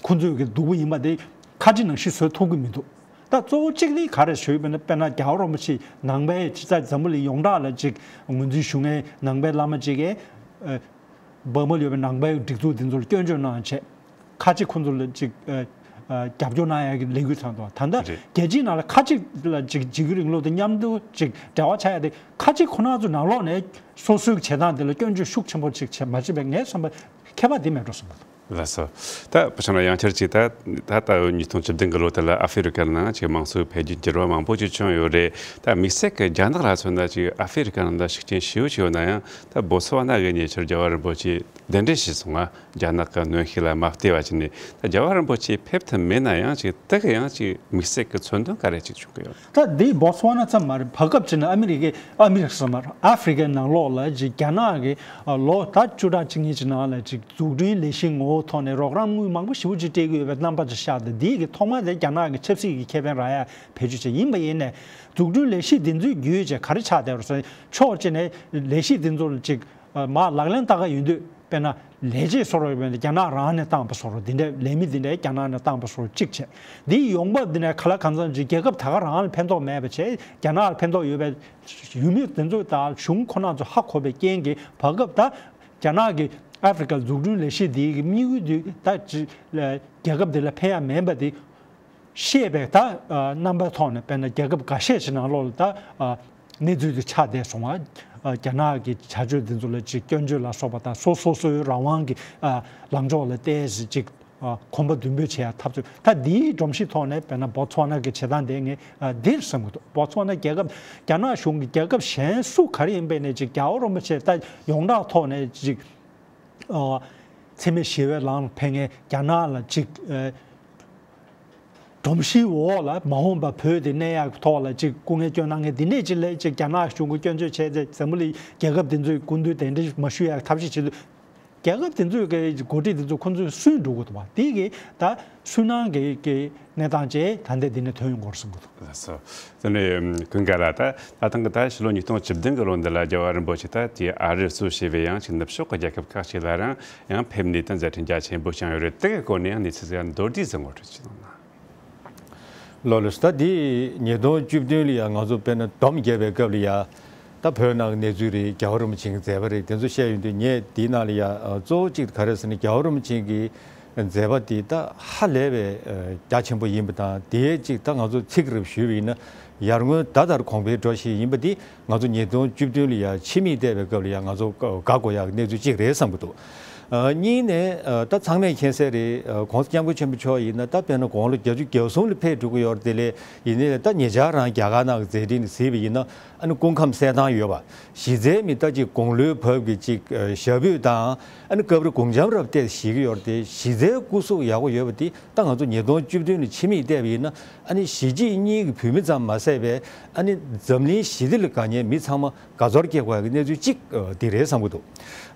ཁོ་ཚོས་ཀྱི་སྡུག་པོ་ཡིན་པ་དེ་ཁ་ཅིག་ནང་བཞིན་བཟོ་ཐུབ་ཀྱི་མི་འདུག་ད་གཙོ་བོ་གཅིག་ནི་ག་རེ་ཞུས་པ་ན། དཔེར་ན་རྒྱལ་བ་རིན་པོ་ཆེ་ནང་པའི་ཅིག་ད་འཛམ་བུ་གླིང་ཡོངས་གྲགས་ལ་ཅིག་ངོས་འཛིན་ཞུ་མཁན་ནང་པའི་བླ་མ་ཅིག་གིས་ཨ་འབར་མ་ལ་ཡོད་པའི་ནང་པའི་སྒྲིག་འཛུགས་དེ་ཚོ་ལ་སྐྱོན་བརྗོད་གནང་བྱས། ཁ་ཅིག་ཁོ་ཚོ་ལ་ཅིག་ཨ་ཨ་རྒྱབ་སྐྱོར་གནང་ཡག་གི་ལས་འགུལ་བཏང་འདུག་ད་ལྟ་རེད། རྒྱལ་སྤྱིའི་ནང་ལ་ཁ་ཅིག་ལ་ཅིག་འཇིགས་སྐུལ་རིང་ལུགས་དང་མཉམ་དུ་ཅིག་འབྲེལ་བ་ཆགས་ཡ་དེ། ཁ་ཅིག་ཁོ་ན་ཚོ་ནང་ལོགས་ནས་སོ་སོའི་བྱེད་སྟངས་དེ་ལ་སྐྱོན་བརྗོད་ཤུགས་ཆེན་པོ་ཅིག་བྱས་མ་བྱས་པའི་ངའི་བསམ་པ་ཁྱད་པར་དེ་མེད་འགྲོ་བསམ་པ་འདུག་ལགས་སོ། ད་བུ་ཆུང་ལགས་ཡང་བསྐྱར་ཅིག་ད་ད་ལྟ་ཉིས་སྟོང་བཅུ་བདུན་གི་ལོ་དེ་ལ་ཨ་ཧྥེ་རི་ཀ་ནང་ཅིག་དམངས་གཙོའི་འཕེལ་རྒྱས་འགྱུར་བ་མང་པོ་ཅིག་བྱུང་ཡོད་རེད། ད་དམིགས་བསལ་གྱི་རྒྱ་ནག་ལ་མཚོན་ན་ཅིག་ཨ་ཧྥེ་རི་ཀ་ནང་ད་ཤུགས་རྐྱེན་ཞེ་པོ་ཅིག་ཡོད་ན་ཡང་། ད་བོ་ཚ་ཝ་ན་གི་ཉེ་ཆར་རྒྱལ་བ་རིན་པོ་ཆེ་གདན་འདྲེན་བྱས་སོང་ང་། རྒྱ་ནག་གི་གནོན་ཤུགས་ལ་མ་བལྟས་པ་བྱས་ནས། ད་རྒྱལ་བ་རིན་པོ་ཆེ་ཕེབས་ཐུབ་མེད་ན་ཡང་ཅིག་དེ་གི་ཡང་ཅིག་དམིགས་བསལ་གྱི་མཚོན་དོན་ག་རེ་ཅིག་བྱུང་གི་ཡོད། ད་འདི་བོ་ཚ་ཝ་ན་ཙམ་མ་རེད། བར་སྐབས་ཅིག་ནང་ཨ་མི་རི་ཀའི་ཨ་མི་རི་ཀ་ཙམ་མ་རེད། ཨ་ཧྥེ་རི་ཀའི་ནང་ལོགས་ལ་ཅིག་རྒྱ་ནག་གི་ཨ་ལོ་ད་བཅུ་ཕྲག་གཅིག་གཉིས་ཅིག་ནང་ལ་ཅིག་འཛུགས་སྐྲུན་ལས་གཞིའི་ངོ་བོ་ཐོག་ནས་རོགས་རམ་དངུལ་མང་པོ་ཞེ་པོ་ཅིག་སྤྲད་ཀྱི་ཡོད་པའི་རྣམ་པ་ཅིག་ཤར་ཏེ། འདི་གི་ཐོག་མ་དེ་རྒྱ་ནག་གི་ཆབ་སྲིད་ཀྱི་ཁེ་ཕན་རག་ཡ་བེད་སྤྱོད་བྱས་ཡིན་པ་ཡིན་ནའི། འཛུགས་སྐྲུན་ལས་གཞི་འདི་ཚོའི་བརྒྱུད་བྱས་ག་རེ་ཆགས་བསྡད་རེད་ཟེར་ན། ཕྱོགས་གཅིག་ནས་ལས་གཞི་འདི་ཚོ་ལ་ཅིག་ཨ་མར་ལག་ལེན་བསྟར་ག་ཡོང་དུས། དཔེར་ན་ལས་བྱེད་བཟོ་འདྲ་ཡོད་པ་ཡིན་ན་རྒྱ་ནག་རང་ནས་བཏང་པ་བཟོ་འདྲ། འདི་འདྲའི་ལས་མི་འདི་འདྲའི་རྒྱ་ནག་ནས་བཏང་པ་བཟོ་འདྲ་གཅིག་བྱས། འདིའི་ཡོང་འབབ་འདི་ནས་ག་ལ་གང་འཚམ་ཅིག་རྒྱལ་ཁབ་ད་ག་རང་ལ་ཕན་ཐོགས་མེད་པ་བྱས། རྒྱ་ནག་ལ་ཕན་ཐོགས་ཡོད་པའི་ཡུལ་མི་དེ་ཚོ་དང་གཞུང་ཁོ་ན་ཚོ་ཧ་གོ་བའི་རྐྱེན་གྱིས། བར་སྐབས་ད་རྒྱ་ནག་གི་ཨ་ཧྥེ་རི་ཀ་འཛུགས་སྐྲུན་ལས་གཞི་འདིའི་གི་དམིགས་ཡུལ་འདི་ད་ཅི་རྒྱལ་ཁབ་འདི་ལ་ཕན་ཡ་མིན་པ་འདི་ཤེས་པའི་ད་ཨ་རྣམ་པའི་ཐོག་ནས། དཔེར་ན་རྒྱལ་ཁབ་འགའ་ཤས་ཤིག་ནང་ལོགས་ལ་ད་ཨ་གནས་ཚུལ་དེ་ཆགས་བསྡད་སོང་བ། ཨ་རྒྱ་ནག་གི་བྱ་སྤྱོད་འདི་ཚོ་ལ་ཅིག་སྐྱོན་བརྗོད་ལ་སོགས་པ་དང་། སོ་སོ་སོའི་རང་དབང་གི་ཨ་ལངས་ཕྱོགས་ལ་བལྟས་ཟིན་ཅིག་ཨ་གོམ་པ་མདུན་སྤོས་བྱེད་ཡ་འཐབ་རྩོད། ད་འདིའི་སྒྲོམ་གཞི་ཐོག་ནས་དཔེར་ན་བོ་ཚ་ཝ་ན་གི་བྱེད་སྟངས་དེ་ངས་ཨ་འདིར་བསམ་གྱི་འདུག་བོ་ཚ་ཝ་ན་རྒྱལ་ཁབ་རྒྱ་ནག་གཞུང་གི་རྒྱལ་ཁབ་གཞན་སུ་ག་རེ་ཡིན་པའི་ནས་ཅིག་རྒྱལ་བ་རིན་པོ་ཆེ་ད་ཡོངས་གྲགས་ཐོག་ནས་ཅིག་ཨ་འཚེ་མེད་ཞི་བའི་ལམ་ལ་ཕེབས་མཁན་རྒྱ་ནག་ལ་ཅིག་ཨ་སྒྲོམ་གཞིའི་འོག་ལ་མ་འོངས་པ་བོད་དེ་གནས་ཡག་གི་ཐོག་ལ་ཅིག་སྐུ་ངལ་སྐྱོན་གནང་མཁན་འདི་ནས་ཅིག་ལས་ཅིག་རྒྱ་ནག་གཞུང་གིས་སྐྱོན་བརྗོད་བྱས་ཏེ། འཛམ་བུ་གླིང་རྒྱལ་ཁབ་དེ་ཚོས་སྐུ་མདུན་གདན་འདྲེན་མ་ཞུ་ཡག་ཐབས་ཤེས་བྱེད་དུས། རྒྱལ་ཁབ་དེ་ཚོའི་གི་འགོ་ཁྲིད་དེ་ཚོ་ཁོ་ཚོས་སུན་འགྲོ་གི་འདུག་བ། དེ་གི་ད་སུན་སྣང་གི་གི་གནས་སྟངས་བཅས་ད་ལྟ་འདི་ནས་ཐོན་ཡོང་གི་རེད་བསམ་གི་འདུག། ལགས་སོ། དེ་ནས་ཀུན་དགའ་ལགས། ད་ད་ཐེངས་གི་ད་ཕྱི་ལོ་ཉིས་སྟོང་བཅུ་བདུན་གི་ལོ་འདི་ལ་རྒྱལ་བ་རིན་པོ་ཆེ་ད་དེ་ཨ་རིར་གཙོས་བྱས་པའི་ཡང་ཅིག་ནུབ་ཕྱོགས་ཀྱི་རྒྱལ་ཁབ་ཁག་ཅིག་ལ་རང་ཡང་ཕེབས་ནས་ད་མཛད་འཕྲིན་རྒྱ་ཆེན་པོ་བསྐྱངས་ཡོད་རེད། དེ་གི་སྐོར་ནས་ཡང་གནས་ཚུལ་ཟིག་མདོར་བསྡུས་ཟིག་ངོ་སྤྲོད་ཅིག་གནང་ན། ལགས་ལགས་སོ། ད་འདི་ཉིས་སྟོང་བཅུ་བདུན་ལ་ཡང་ང་ཚོ་དཔེར་ན་སྡོམ་བརྒྱབ་པའི་སྐབས་ལ་ཡང་ད་བོད་ནང་གི་གནས་ཚུལ་རེད། རྒྱལ་བ་རིན་པོ་ཆེ་གི་མཛད་པ་རེད། དེ་ཚོ་བཤད་ཡོང་དུས་ངས་འདིའི་ནང་ལ་ཡང་གཙོ་བོ་གཅིག་ག་རེ་ཟེར་ན། རྒྱལ་བ་རིན་པོ་ཆེ་གི་མཛད་པ་འདི་ད་ཧ་ལས་པའི་རྒྱ་ཆེན་པོ་ཡིན་པ་དང་། དེའི་གཅིག་ད་ང་ཚོ་ཚིག་རེ་ཞུས་པ་ཡིན་ན། ཡར་སྔོན་ད་ལྟར་གོང་འཕེལ་འགྲོ་བཞིན་ཡིན་པ་འདི་ང་ཚོ་ཉིས་སྟོང་བཅུ་བདུན་ལ་ཡང་ཕྱི་མིག་བལྟས་པའི་སྐབས་ལ་ཡང་ང་ཚོ་དགའ་དགོས་ཡག་གནས་ཚུལ་གཅིག་རེད་བསམ་གྱི་འདུག། ཨ། གཉིས་ནས་ཨ། ད་ཚང་མས་མཁྱེན་གསལ་རེད། ཨ། ༸གོང་ས་༸སྐྱབས་མགོན་ཆེན་པོ་མཆོག་ཡིན་ན་ད་དཔེར་ན་དགུང་ལོ་བརྒྱད་ཅུ་གྱ་གསུམ་ལ་ཕེབས་འགྲོ་གི་ཡོད་རེད། དེ་ལས་ཡིན་ནའི་ད་ཉེ་ཆར་རང་རྒྱ་གར་ནང་གི་མཛད་འཕྲིན་གཟིགས་པ་ཡིན་ན། ཨ་ནི་སྐུ་ཁམས་གསལ་ཐང་ཡོད་པ། གཞི་རྩའི་མི་ད་ཅིག་དགུང་ལོའི་བབ་ཀྱི་ཅིག་ཨ། ཞབས་པུས་དང་། ཨ་ནི་སྐབས་རེ་དགུང་འཆམ་རབ་བཏེགས་བཞེས་ཀྱི་ཡོད་རེད་དེ། གཞི་རྩའི་སྐུ་གཟུགས་ཡག་པོ་ཡོད་པ་དེ་ད་ང་ཚོ་ཉིས་སྟོང་བཅུ་བདུན་ལ་ཕྱི་མིག་བལྟས་པ་ཡིན་ན། ཨ་ནི་གཞིས་བྱེས་གཉིས་ཀྱི་བོད་མི་ཙམ་མ་ཟད་པའི་ཨ་ནི་འཛམ་གླིང་ཞི་བདེ་ལ་དགའ་མཁན་མི་ཚང་མ་དགའ་ཚོར་སྐྱེ་དགོས་ཡག་གི་གནས་ཚུལ་གཅིག་ཨ། འདི་རེད་བསམ་གྱི་འདུག།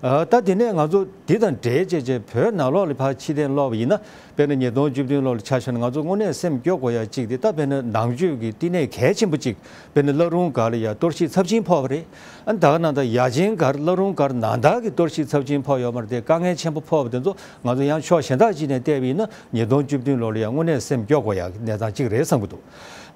ཨ། ད་དེ་ནས་ང་ཚོ་འདི་དང་འབྲེལ་བྱས་བྱས་བོད་ནང་ལོགས་ལ་ཕར་ཕྱིར་འཐེན་ལོག་པ་ཡིན་ན། དཔེར་ན་ཉིས་སྟོང་བཅུ་བདུན་ལོ་ལ་ཆ་བཞག་ན། ང་ཚོ་དངོས་གནས་སེམས་སྐྱོ་དགོས་ཡག་གཅིག་དེ་ད་དཔེར་ན་ནང་ཆོས་ཀྱི་བསྟི་གནས་གལ་ཆེན་པོ་གཅིག། དཔེར་ན་བླ་རུང་སྒར་ལ་ཡ་གཏོར་བཤིག་ཚབས་ཆེན་ཕོག་པ་རེད། ཨ་ནི་ད་ག་ནང་ད་ཡ་ཆེན་སྒར། བླ་རུང་སྒར་ནང་ལྟར་གྱི་གཏོར་བཤིག་ཚབས་ཆེན་ཕོག་ཡོད་མ་རེད་དེ། དཀའ་ངལ་ཆེན་པོ་ཕོག་པ་དེ་ཚོ་ང་ཚོ་ཡང་ཕྱོགས་གཞན་དག་ཅིག་ནས་བལྟས་པ་ཡིན་ན། ཉིས་སྟོང་བཅུ་བདུན་ལོ་ལ་ཡང་དངོས་གནས་སེམས་སྐྱོ་དགོས་ཡག་གི་གནས་སྟངས་གཅིག་རེད་བསམ་གྱི་འདུག།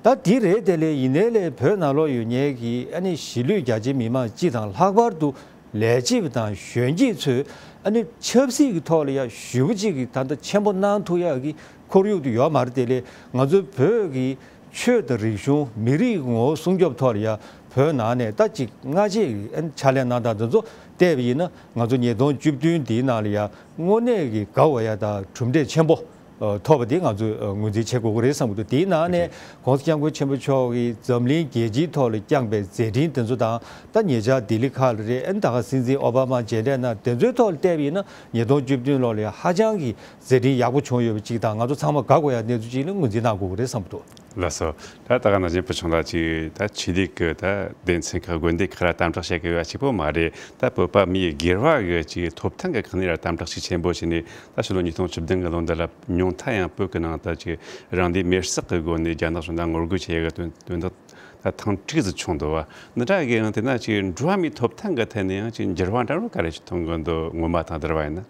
ད་འདི་རེད། དེ་ལས་ཡིན་ནའི་ལས་བོད་ནང་ལོགས་ཡོད་མཁན་གྱི་ཨ་ནི་གཞིས་ལུས་རྒྱ་ཆེའི་མི་མང་སྤྱི་དང་། ལྷག་པར་དུ་ལས་བྱེད་པ་དང་གཞོན་སྐྱེས་ཚོས་ཨ་ནི་ཆབ་སྲིད་ཀྱི་ཐོག་ལ་ཡ་ཞེ་པོ་ཅིག་གི་ད་ལྟ་ཆེན་པོ་གནང་ཐུབ་ཡག་གི་ཁོར་ཡུག་དེ་ཡོད་མ་རེད། དེ་ལས་ང་ཚོའི་བོད་ཀྱི་ཆོས་དང་རིག་གཞུང་། མི་རིགས་ཀྱི་ངོ་བོ་སྲུང་སྐྱོབ་ཐོག་ལ་ཡ་བོད་ནང་ནས་ད་ཅིག་སྔ་རྗེས་ཀྱི་ཨ་ནི་ཕྱག་ལས་གནང་སྟངས་དེ་ཚོ་བལྟས་པ་ཡིན་ན། ང་ཚོ་ཉིས་སྟོང་བཅུ་བདུན་འདིའི་ནང་ལ་ཡ་དངོས་གནས་ཀྱི་དགའ་དགོས་ཡག་དང་གྲུབ་འབྲས་ཆེན་པོ་ཨ། ཐོབ་པ་དེ་ང་ཚོས་ཨ། ངོས་འཛིན་བྱེད་དགོས་ཀྱི་རེད་བསམ་གྱི་འདུག། དེའི་ནང་ནས་ཨོ་ཁེ། ༸གོང་ས་༸སྐྱབས་མགོན་ཆེན་པོ་མཆོག་གིས་འཛམ་གླིང་རྒྱལ་སྤྱིའི་ཐོག་ལ་བསྐྱངས་པའི་མཛད་འཕྲིན་དེ་ཚོ་དང་། ད་ཉེ་ཆར་ལྡི་ལི་ཁ་ལ་རེད། ཨ་ནི་ད་ག་སྲིད་འཛིན་ཨོ་བྷ་མ་མཇལ་འཕྲད་གནང་། དེ་ཚོའི་ཐོག་ལ་བལྟས་པ་ཡིན་ན། ཉིས་སྟོང་བཅུ་བདུན་ལོ་ལ་ཧ་ཅང་གི་མཛད་འཕྲིན་ཡག་པོ་བྱུང་ཡོད་པ་གཅིག་དང་། ང་ཚོ་ཚང་མ་དགའ་དགོས་ཡག་གནས་ཚུལ་ཅིག་ལ་ངོས་འཛིན་གནང་དགོས་ཀྱི་རེད་བསམ་གྱི་འདུག། ལགས་སོ། ད་ད་ག་ནང་བཞིན་བུ་ཆུང་ལགས་ཀྱིས་ད་ཆོས་ལུགས་ཀྱི་ད་སྡེ་ཚན་ཁག་དགོན་སྡེ་ཁག་ལ་དམ་དྲག་བྱེད་དགོས་པ་གཅིག་པོ་མ་རེད། ད་བོད་པ་མིའི་སྒེར་བ་གི་ཅིག་ཐོབ་ཐང་གི་ཁག་ནས་ལ་དམ་དྲག་ཅིག་ཆེན་པོ་བྱས་ནས། ད་ཕྱི་ལོ་ཉིས་སྟོང་བཅུ་བདུན་གི་ལོ་འདི་ལ་ཉུང་མཐའ་ཡང་བོད་ཀྱི་ནང་ད་ཅིག་རང་བདེན་མེར་བསྲེགས་ཀྱི་སྒོ་ནས་རྒྱ་ནག་གཞུང་ལ་ངོ་རྒོལ་བྱེད་ཡག་གི་དོན་དོན་དག་ད་ཐེངས་དྲུག་ཙམ་བྱུང་འདུག་བ། འདི་འདྲ་གི་ཡང་དེ་ན་ཅིག་འགྲོ་བ་མིའི་ཐོབ་ཐང་གི་ཐད་ནས་ཡང་ཅིག་འགྱུར་བ་འདྲ་བོ་ག་རེ་ཞིག་མཐོང་གི་འདུག། སྔོན་མ་དང་བསྡུར་བ་ཡིན་ན།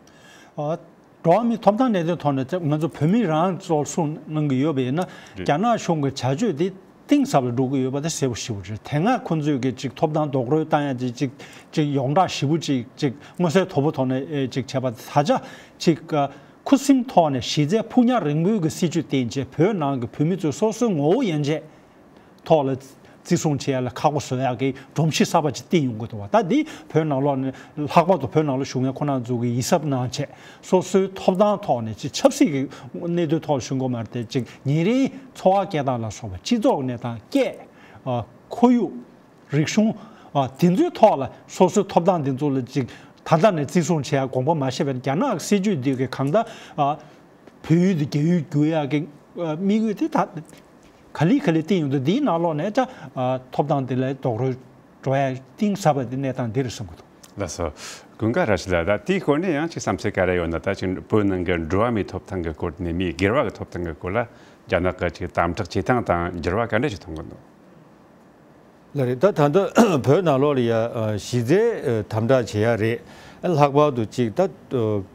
ཨ། འགྲོ་བ་མིའི་ཐོབ་ཐང་གནད་དོན་ཐོག་ནས་ང་ཚོ་བོད་མི་རང་ཚོ་གསུངས་གནང་གི་ཡོད་པ་ཡིན་ན། རེད། རྒྱ་ནག་གཞུང་གི་བྱ་སྤྱོད་དེ་གཏིང་ཟབ་ལ་འགྲོ་གི་ཡོད་པ་དེ་གསལ་པོ་ཞེ་པོ་རེད། དེ་སྔ་ཁོང་ཚོས་ཀྱི་ཅིག་ཐོབ་ཐང་རྡོག་རོལ་བཏང་ཡ་ཅིག་ཅིག་ཅིག་ཡོངས་གྲགས་ཞེ་པོ་ཅིག་ཅིག་མངོན་གསལ་དོད་པོ་ཐོག་ནས་ཨེ་ཅིག་བྱས་པ་དེ། ད་ཆ་ཅིག་ཨ། ཁུ་སིམ་ཐོག་ནས་གཞི་རྩའི་ཕུགས་ཉར་རིང་པོའི་གི་སྲིད་བྱུས་བཏིང་བྱས། བོད་ནང་གི་བོད་མི་ཚོས་སོ་སོའི་ངོ་བོ་ཡན་ཆད་ཐོག་ལ་བརྩི་སྲུང་བྱེད་ཡ་ལ་ཁག་པོ་བཟོ་ཡག་གི་སྒྲོམ་གཞི་གསར་པ་ཅིག་བཏིང་ཡོང་གི་འདུག་བ། ད་འདི་བོད་ནང་ལོགས་ནས། ལྷག་པར་དུ་བོད་ནང་ལ་བཞུགས་མཁན་ཁོང་རྣམ་ཚོ་གིས་ཡིད་གཟབ་གནང་བྱས། སོ་སོའི་ཐོབ་ཐང་ཐོག་ནས་ཅིག་ཆབ་སྲིད་ཀྱི་གནད་དོན་ཐོག་ལ་ཞུ་དགོས་མ་རེད་དེ། ཅིག་ཉིན་རེའི་འཚོ་བ་སྐྱེལ་སྟངས་ལ་སོགས་པ། སྤྱི་ཚོགས་ཀྱི་གནས་སྟངས། སྐད། ཨ། ཁོར་ཡུག། རིག་གཞུང་། ཨ། དེ་ཚོའི་ཐོག་ལ་སོ་སོའི་ཐོབ་ཐང་དེ་ཚོ་ལ་ཅིག་ད་ལྟ་ནས་བརྩི་སྲུང་བྱེད་ཡ་དགོངས་པ་མ་བཞེས་པར། རྒྱ་ནག་གི་སྲིད་བྱུས་འདི་གི་གང་ལྟར། ཨ། བོད་ཡུལ་དེ་རྒྱ་ཡུལ་བསྒྱུར་ཡག་གི་ཨ། དམིགས་ཡུལ་དེ་ད་ག་ལེ་ག་ལེ་བཏིང་ཡོང་དུས། འདིའི་ནང་ལོགས་ནས་ད། ཨ། ཐོབ་ཐང་དེ་ལ་རྡོག་རོལ་འགྲོ་ཡ་གཏིང་ཟབ་པ་དེ་གནས་སྟངས་འདི་རེད་བསམ་གྱི་འདུག། ལགས་སོ། ཀུན་དགའ་བཀྲ་ཤིས་ལགས། ད་དེའི་སྐོར་ནས་ཡང་ཅིག་བསམ་ཚུལ་ག་རེ་ཡོད་ན། ད་ཅིག་བོད་ནང་གི་འགྲོ་བ་མིའི་ཐོབ་ཐང་གི་སྐོར་ནས། མིའི་སྒེར་བ་གི་ཐོབ་ཐང་གི་སྐོར་ལ་རྒྱ་ནག་གི་ཅིག་དམ་དྲག་བྱེད་སྟངས་དང་འགྱུར་བ་ག་འདྲ་ཞིག་མཐོང་གི་འདུག། ལགས་རེད། ད་ད་ལྟ་བོད་ནང་ལོགས་ལ་ཡ། ཨ། གཞི་རྩའི་ཨ། དམ་དྲག་བྱེད་ཡ་རེད། ལྷག་པར་དུ་ཅིག་ད། ཨ།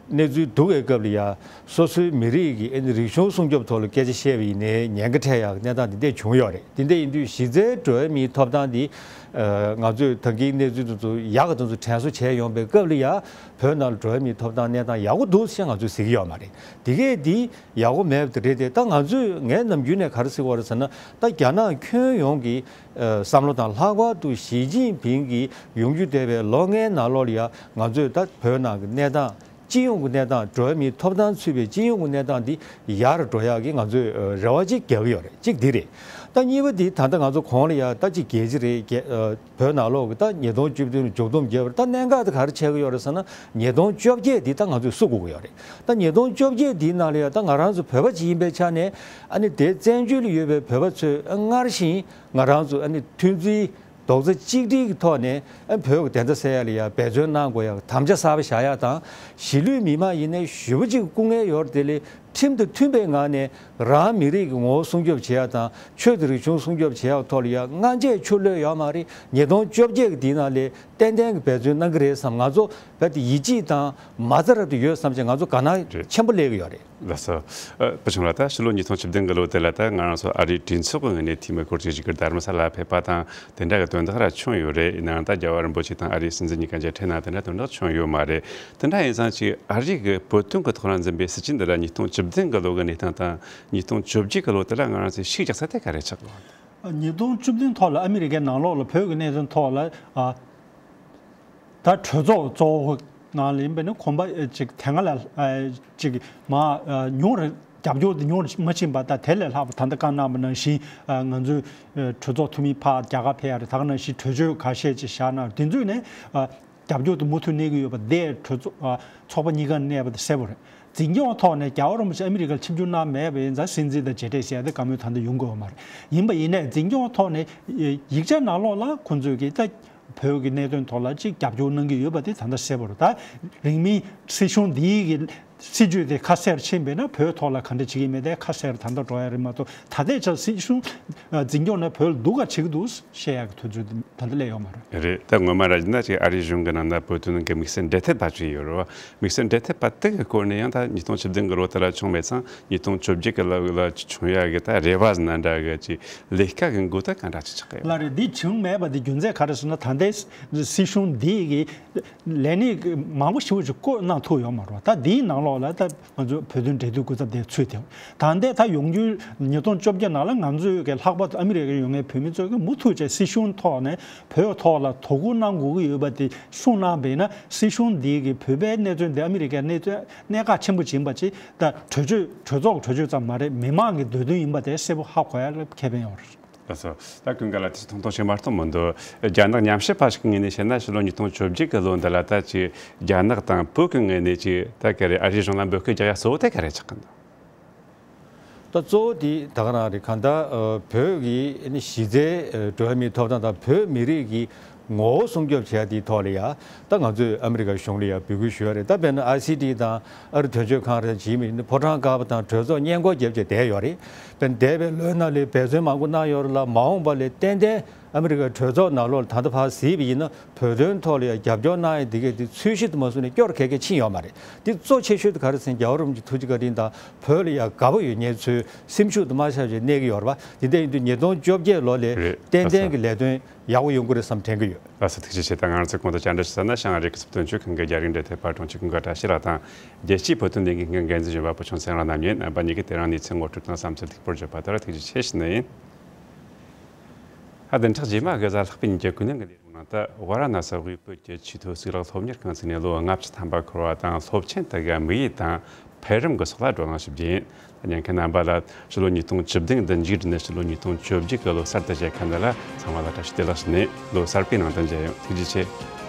གནས་ཚུལ་སྡུག་པའི་སྐབས་ལ་ཡ། སོ་སོའི་མི་རིགས་ཀྱི་ཨ་ནི་རིག་གཞུང་སྲུང་སྐྱོབ་ཐོག་ལ་སྐད་ཆ་བཤད་པ་ཡིན་ནའི་ཉེན་ཁ་འཕྲད་ཡག་གནས་སྟངས་འདི་འདྲས་བྱུང་ཡོད་རེད། འདི་འདྲས་ཡིན་དུས་གཞི་རྩའི་འགྲོ་བ་མིའི་ཐོབ་ཐང་འདི། ཨ། ང་ཚོས་ད་གིན་གནས་ཚུལ་དེ་ཚོ་ཡག་ག་དེ་ཚོ་དྲན་གསོ་བྱས་ཡོང་པའི་སྐབས་ལ་ཡ། བོད་ནང་ལ་འགྲོ་བ་མིའི་ཐོབ་ཐང་གནས་སྟངས་ཡག་པོ་འདུག་ཟེར་ང་ཚོས་ཟེར་གྱི་ཡོད་མ་རེད། དེ་གས་འདི་ཡག་པོ་མེད་པ་དེ་རེད་དེ། ད་ང་ཚོས། ངས་ནམ་རྒྱུན་ནས་ག་རེ་ཟེར་གྱི་ཡོད་རེད་ཟེར་ན། ད་རྒྱ་ནག་ཁྱོན་ཡོངས་ཀྱི་ཨ། བསམ་བློ་དང་། ལྷག་པར་དུ་ཞི་ཅིན་ཕིང་གི་ཡོང་རྒྱུ་བསྡད་པའི་ལོ་ལྔའི་ནང་ལོགས་ལ་ཡ། ང་ཚོས་ད་བོད་ནང་གི་གནས་སྟངས། སྤྱི་ཡོངས་ཀྱི་གནས་སྟངས། འགྲོ་བ་མིའི་ཐོབ་ཐང་ཚུད་པའི་སྤྱི་ཡོངས་ཀྱི་གནས་སྟངས་འདི་ཡར་འགྲོ་ཡག་གི་ང་ཚོས་ཨ། རེ་བ་ཅིག་རྒྱག་གི་ཡོད་རེད། གཅིག་འདི་རེད། ད་གཉིས་པ་འདི། ད་ལྟ་ང་ཚོ་གོང་ལ་ཡ་ད་ཅིག་རྒྱལ་སྤྱི་རེད། རྒྱལ། ཨ། བོད་ནང་ལོགས་ཀྱི་ད་ཉིས་སྟོང་བཅུ་བདུན་ལ་མཇུག་སྡོམ་བརྒྱབ་པ་རེད། ད་གནད་འགག་དེ་ག་རེ་ཆགས་ཀྱི་ཡོད་རེད་ཟེར་ན། ཉིས་སྟོང་བཅོ་བརྒྱད་འདི་ད་ང་ཚོས་བསུ་དགོས་ཀྱི་ཡོད་རེད། ད་ཉིས་སྟོང་བཅོ་བརྒྱད་འདིའི་ནང་ལ་ཡ་ད་ང་རང་ཚོ་བོད་པ་ཅིག་ཡིན་པའི་ཆ་ནས། ཨ་ནི་དེ་བཙན་བྱོལ་ལ་ཡོད་པའི་བོད་པ་ཚོས་སྔར་བཞིན་ང་རང་ཚོ་ཨ་ནི་མཐུན་སྒྲིལ་ རྡོག་རྩ་གཅིག་སྒྲིལ་གྱི་ཐོག་ནས་ཨ་བོད་ཀྱི་བདེན་མཐའ་གསལ་ཡག་ལ་ཡ་འབད་བརྩོན་གནང་དགོས་ཡག་དམ་བཅའ་གསར་པ་བཞག་ཡག་དང་། གཞིས་ལུས་མི་མང་ཡིན་ནའི་ཞེ་པོ་ཅིག་སྐུ་ངལ་ཡོད་རེད། དེ་ལས་ཁྲིམས་དང་མཐུན་པའི་ངང་ནས་རང་མི་རིགས་ཀྱི་ངོ་བོ་སྲུང་སྐྱོབ་བྱེད་ཡག་དང་། ཆོས་དང་རིག་གཞུང་སྲུང་སྐྱོབ་བྱེད་ཡག་ཐོག་ལ་ཡ་སྔ་རྗེས་ཕྱོགས་ལྷོད་ཡོད་མ་རེད། ཉིས་སྟོང་བཅོ་བརྒྱད་ཀྱི་དེའི་ནང་ལ་ཏན་ཏན་གྱི་འབད་བརྩོན་གནང་གི་རེད་བསམ། ང་ཚོ་བོད་དེ་ཡིད་ཆེས་དང་མ་རྩ་རབ་ཏུ་ཡོད་བསམ་བྱས་ང་ཚོ་དགའ་སྣང་རེད། ཆེན་པོ་སླེབས་ཀྱི་ཡོད་རེད། ལགས་སོ། ཨ། བུ་ཆུང་ལགས། ད་ཕྱི་ལོ་ཉིས་སྟོང་བཅུ་བདུན་གི་ལོ་དེ་ལ་ད་ང་རང་ཚོ་ཨ་རིའི་གྲོས་ཚོགས་ཀྱི་ངོས་ནས་འཐུས་མི་སྐོར་གྱི་ཅིག་གི་རྡ་རམ་ས་ལ་ཕེབས་པ་དང་དེ་འདྲ་གི་དོན་དག་ར་བྱུང་ཡོད་རེད། ཡིན་ནའང་ད་རྒྱལ་བ་རིན་པོ་ཆེ་དང་ཨ་རིའི་སྲིད་འཛིན་གཉིས་ཀ་མཇལ་འཕྲད་གནང་དེ་འདྲ་དོན་དག་བྱུང་ཡོད་མ་རེད། དེ་འདྲ་ཡིན་ཙང་ཅིག་ཨ་རི་གི་བོད་དོན་གི་ཐོག་ལ་འཛིན་པའི་སྲིད་བྱུས་འདི་ལ་ཉིས་སྟོང་བཅུ་བདུན་གི་ལོ་གི་གནས་སྟངས་དང་ཉིས་སྟོང་བཅོ་བརྒྱད་གི་ལོ་དེ་ལ་ང་རང་ཚོས་ཤུགས་རྒྱག་ས་དེ་ག་རེ་ཆགས་ཀྱི་ཡོད། ཉིས་སྟོང་བཅུ་བདུན་ཐོག་ལ་ཨ་མི་རི་ཀའི་ནང་ལོགས་ལ་བོད་ཀྱི་གནད་དོན་ཐོག་ལ། ཨ། ད་གྲོས་ཚོགས་གཙོ་བོ་ནང་ལ་ཡིན་པ་ནི་གོམ་པ་ཅིག་དེ་སྔ་ལ་ཅིག་མ་ཉུང་རུ་རྒྱབ་སྐྱོར་དེ་ཉུང་རུ་མ་ཕྱིན་པ། ད་དེ་ལས་ལྷག་པ་ད་ལྟ་བཀའ་གནང་བ་ནང་བཞིན་ང་ཚོའི་གྲོས་ཚོགས་འཐུས་མི་ཕར་རྒྱ་གར་ཕེབས་ཡ་རེད། ད་ག་ནང་བཞིན་གྲོས་ཆོད་ཁ་ཤས་ཅིག་བཞག་གནང་། དེ་ཚོས་ནས་རྒྱབ་སྐྱོར་དེ་མུ་མཐུད་གནས་ཀྱི་ཡོད་པ་དེ་གྲོས་ཚོགས་ཚོགས་པ་གཉིས་ཀ་གནས་པ་དེ་གསལ་པོ་རེད། འཛིན་སྐྱོང་ཐོག་ནས་རྒྱལ་བ་རིན་པོ་ཆེ་ཨ་མི་རི་ཀར་ཆིབས་བསྒྱུར་གནང་མེད་པ་ཡིན་ཙང་སྲིད་འཛིན་དང་མཇལ་འཕྲད་བྱས་ཏེ་བཀའ་མོལ་ད་ལྟ་ཡོང་དགོས་པ་མ་རེད། ཡིན་པ་ཡིན་ནའི་འཛིན་སྐྱོང་ཐོག་ནས་ཡིག་ཆ་ནང་ལོགས་ལ་ཁོང་ཚོས་ཀྱིས་ད་བོད་ཀྱི་གནད་དོན་ཐོག་ལ་ཅིག་རྒྱབ་སྐྱོར་གནང་གི་ཡོད་པ་དེ་ད་ལྟ་གསལ་པོ་རེད། ད་རིང་མིན་སྲིད་གཞུང་འདིའི་གི་སྲིད་ཇུས་དེ་ཁ་གསལ་ཕྱིན་པས་ན་བོད་ཐོག་ལ་ག་འདྲ་བྱེད་ཀྱི་མེད་དེ་ཁ་གསལ་ད་ལྟ་འགྲོ་ཡ་རེད་མ་གཏོགས། ད་ལྟའི་ཆར་སྲིད་གཞུང་འཛིན་སྐྱོང་ནས་བོད་ལ་སྡུག་ག་བྱེད་ཀྱི་འདུག་བཤད་ཡག་གི་དུས་ཚོད་དེ་ད་ལྟ་སླེབས་ཡོད་མ་རེད། རེད། ད་ངོ་མ་ར་ཡིན་ན་ཅིག་ཨ་རིའི་གཞུང་གི་ནང་ན་བོད་དོན་གི་དམིགས་བསལ་འབྲེལ་མཐུད་པ་ཅིག་ཡོད་རེད་བ། དམིགས་བསལ་འབྲེལ་མཐུད་པ་དེ་གི་སྐོར་ནས་ཡང་ད་ཉིས་སྟོང་བཅུ་བདུན་གི་ལོ་དེ་ལ་བྱུང་མེད་ཙང་ཉིས་སྟོང་བཅོ་བརྒྱད་གི་ལོ་ལ་བྱུང་ཡ་གི་ད་རེ་བ་ཟིན་ན་འདྲ་གི་ཅིག་ལས་ཀ་གི་འགོ་ད་ག་འདྲ་ཅིག་ཆགས་ཀྱི་ཡོད། ལགས་རེད། འདི་བྱུང་མེད་པ་དེ་རྒྱུ་མཚན་ག་རེ་ཟེར་ན། ད་ལྟའི་སྲིད་གཞུང་འདི་གི་ལས་གནས་མང་པོ་ཞེ་པོ་ཅིག་བསྐོས་གནང་ཐུབ་ཡོད་མ་རེད། ད་འདིའི་ནང་ལོགས་ལ་ད་ང་ཚོ་བོད་དོན་འབྲེལ་མཐུད་སྐུ་ཚབ་དེ་ཚུད་དེ། ད་ལྟའི་ད་ཡོང་རྒྱུའི་ཉིས་སྟོང་བཅོ་བརྒྱད་ནང་ལ་ང་ཚོའི་གི་ལྷག་པར་དུ་ཨ་མི་རི་ཀའི་ཡོད་མཁན་བོད་མི་ཚོ་གི་མུ་མཐུད་བྱས་སྲིད་གཞུང་ཐོག་ནས་བོད་ཐོག་ལ་དོ་ཁུར་གནང་དགོས་ཀྱི་ཡོད་པ་དེ་གསུངས་གནང་བས་ན། སྲིད་གཞུང་འདི་གི་བོད་པའི་གནད་དོན་དེ་ཨ་མི་རི་ཀའི་གནད་དོན་གནད་འགག་ཆེན་པོ་ཅིག་ཡིན་པ་ཅིག་ད་གྲོས་ཆོད་གྲོས་ཚོགས་གྲོས་ཆོད་ཙམ་མ་རེད། མི་མང་གི་འདོད་དོན་ཡིན་པ་དེ་གསལ་པོ་ཧ་གོ་ཡ་ལ་ཁེ་ཕན་ཡོད་རེད། ལགས་སོ། ད་ཀུན་དགའ་ལགས། དེ་ཐུང་ཐུང་ཞིག་མ་གཏོགས་མི་འདུག་རྒྱ་ནག་ཉམས་ཞིབ་པ་ཞིག་གི་ངོས་ནས་བཤད་ན་ཕྱི་ལོ་ཉིས་སྟོང་བཅོ་བརྒྱད་གི་ལོ་འདི་ལ་ད་ཅིག་རྒྱ་ནག་དང་བོད་ཀྱི་ངོས་ནས་ཅིག་ད་ག་རེ་ཨ་རིའི་གཞུང་ལ་འབོད་སྐུལ་རྒྱག་ཡ་གཙོ་བོ་དེ་ག་རེ་ཆགས་ཀྱི་འདུག་ད་གཙོ་བོ་དེ་ད་ག་རང་རེད། གང་ལྟར་ཨ་བོད་ཀྱི་ཨ་ནི་གཞི་རྩའི་ཨ་འགྲོ་བ་མིའི་ཐོབ་ཐང་དང་བོད་མི་རིགས་ཀྱི་ངོ་བོ་སྲུང་སྐྱོབ་བྱེད་ཡ་དེའི་ཐོག་ལ་ཡ་ད་ང་ཚོས་ཨ་མི་རི་ཀ་གཞུང་ལ་ཡ་འབོད་སྐུལ་ཞུ་ཡ་རེད། ད་དཔེར་ན་ཨའི་སི་ཊི་དང་ཨ་རི་དོན་གཅོད་ཁང་རེད། ཇི་མི་ནི་ཕོ་བྲང་དཀར་པོ་དང་གྲོས་ཚོགས་སྔས་མགོ་བརྒྱབ་བྱས་བསྡད་ཡོད་རེད། དཔེར་ན་འདས་པའི་ལོའི་ནང་ལ་འབད་བརྩོན་མང་པོ་གནང་ཡོད་རེད་ལ། མ་འོངས་པ་ལ་ཏན་ཏན་ཨ་མི་རི་ཀའི་གྲོས་ཚོགས་ནང་ལོགས་ལ་ད་ལྟ་ཕར་གཟིགས་པ་ཡིན་ན་བོད་དོན་ཐོག་ལ་ཡང་རྒྱབ་སྐྱོར་གནང་ཡ་འདི་གས་འདི་ཚོས་གཞི་དུ་མ་བཟུང་ནས་སྐྱོར་ག་གས་ཕྱིན་ཡོད་མ་རེད། འདི་གཙོ་ཆེ་ཤོས་དེ་ག་རེ་ཟེར་ན་རྒྱལ་བ་རིན་པོ་ཆེ་ཐུགས་རྗེ་བཀའ་དྲིན་དང་བོད་ལ་ཡང་དགའ་པོ་ཡོད་མཁན་ཚོའི་སེམས་ཤུགས་དེ་མར་ཆག་བྱས་གནས་ཀྱི་ཡོད་རེད་པ། དེ་འདྲ་ཡིན་དུས་ཉིས་སྟོང་བཅོ་བརྒྱད་ལོ་ལ་རེད། ཏན་ཏན་གྱི་ལས་དོན་ཡག་པོ་ཡོང་གི་རེད་བསམ་དྲན་གྱི་ཡོད། ལགས་སོ། ཐུགས་རྗེ་ཆེ། ད་ང་རང་ཚོས་གོང་དུ་བཅར་འདྲི་ཞུས་ཚར་ན་བྱང་ཨ་རི་གི་སྲིད་དོན་ཆོས་ཁང་གི་རྒྱ་རིགས་འབྲེལ་མཐུད་པ་དྲུང་ཆེ་ཀུན་དགའ་བཀྲ་ཤིས་ལགས་དང་རྒྱལ་སྤྱིའི་བོད་དོན་ལས་འགུལ་ཁང་གི་འགན་འཛིན་གཞོན་པ་བུ་ཆུང་ཚེ་རིང་ལགས་རྣམ་གཉིས་རྣམ་པ་གཉིས་ཀྱིས་དེ་རིང་གནས་ཚུལ་ངོ་སྤྲོད་དང་བསམ་ཚུལ་ལེགས་པོར་བརྗོད་པ་དེར་ཐུགས་རྗེ་ཆེ་ཞུ་ནི་ཡིན། ཨ། བདུན་ཕྲག་རྗེས་མ་གི་གཟའ་ལྷག་པའི་ཉིན་གྱི་ཀུན་གླེང་གི་ལས་རིམ་ནང་དུ་ཝཱ་ར་ཎ་སི་དབུས་བོད་ཀྱི་ཆེས་མཐོའི་གཙུག་ལག་སློབ་གཉེར་ཁང་ཚུགས་ནས་ལོ་ལྔ་བཅུ་ཐམ་པ་འཁོར་བ་དང་སློབ་ཆེན་དེ་གའི་དམིགས་ཡུལ་དང་འཕེལ་རིམ་གྱི་སོགས་ལ་བགྲོ་གླེང་ཞུ་རྒྱུ་ཡིན། ཉན་མཁན་རྣམ་པ་ལ་ཕྱི་ལོ་ཉིས་སྟོང་བཅུ་བདུན་འདི་མཇུག་བསྒྲིལ་ནས་ཕྱི་ལོ་ཉིས་སྟོང་བཅོ་བརྒྱད་ཀྱི་ལོ་གསར་དུ་བཞད་མཁན་འདི་ལ་ཚང་མ་ལ་བཀྲ་ཤིས་བདེ་ལེགས་ཞུ་ནས་ལོ་གསར་པའི་ནང་དུ་མཇལ་ཡོང་། ཐུགས་རྗེ་ཆེ།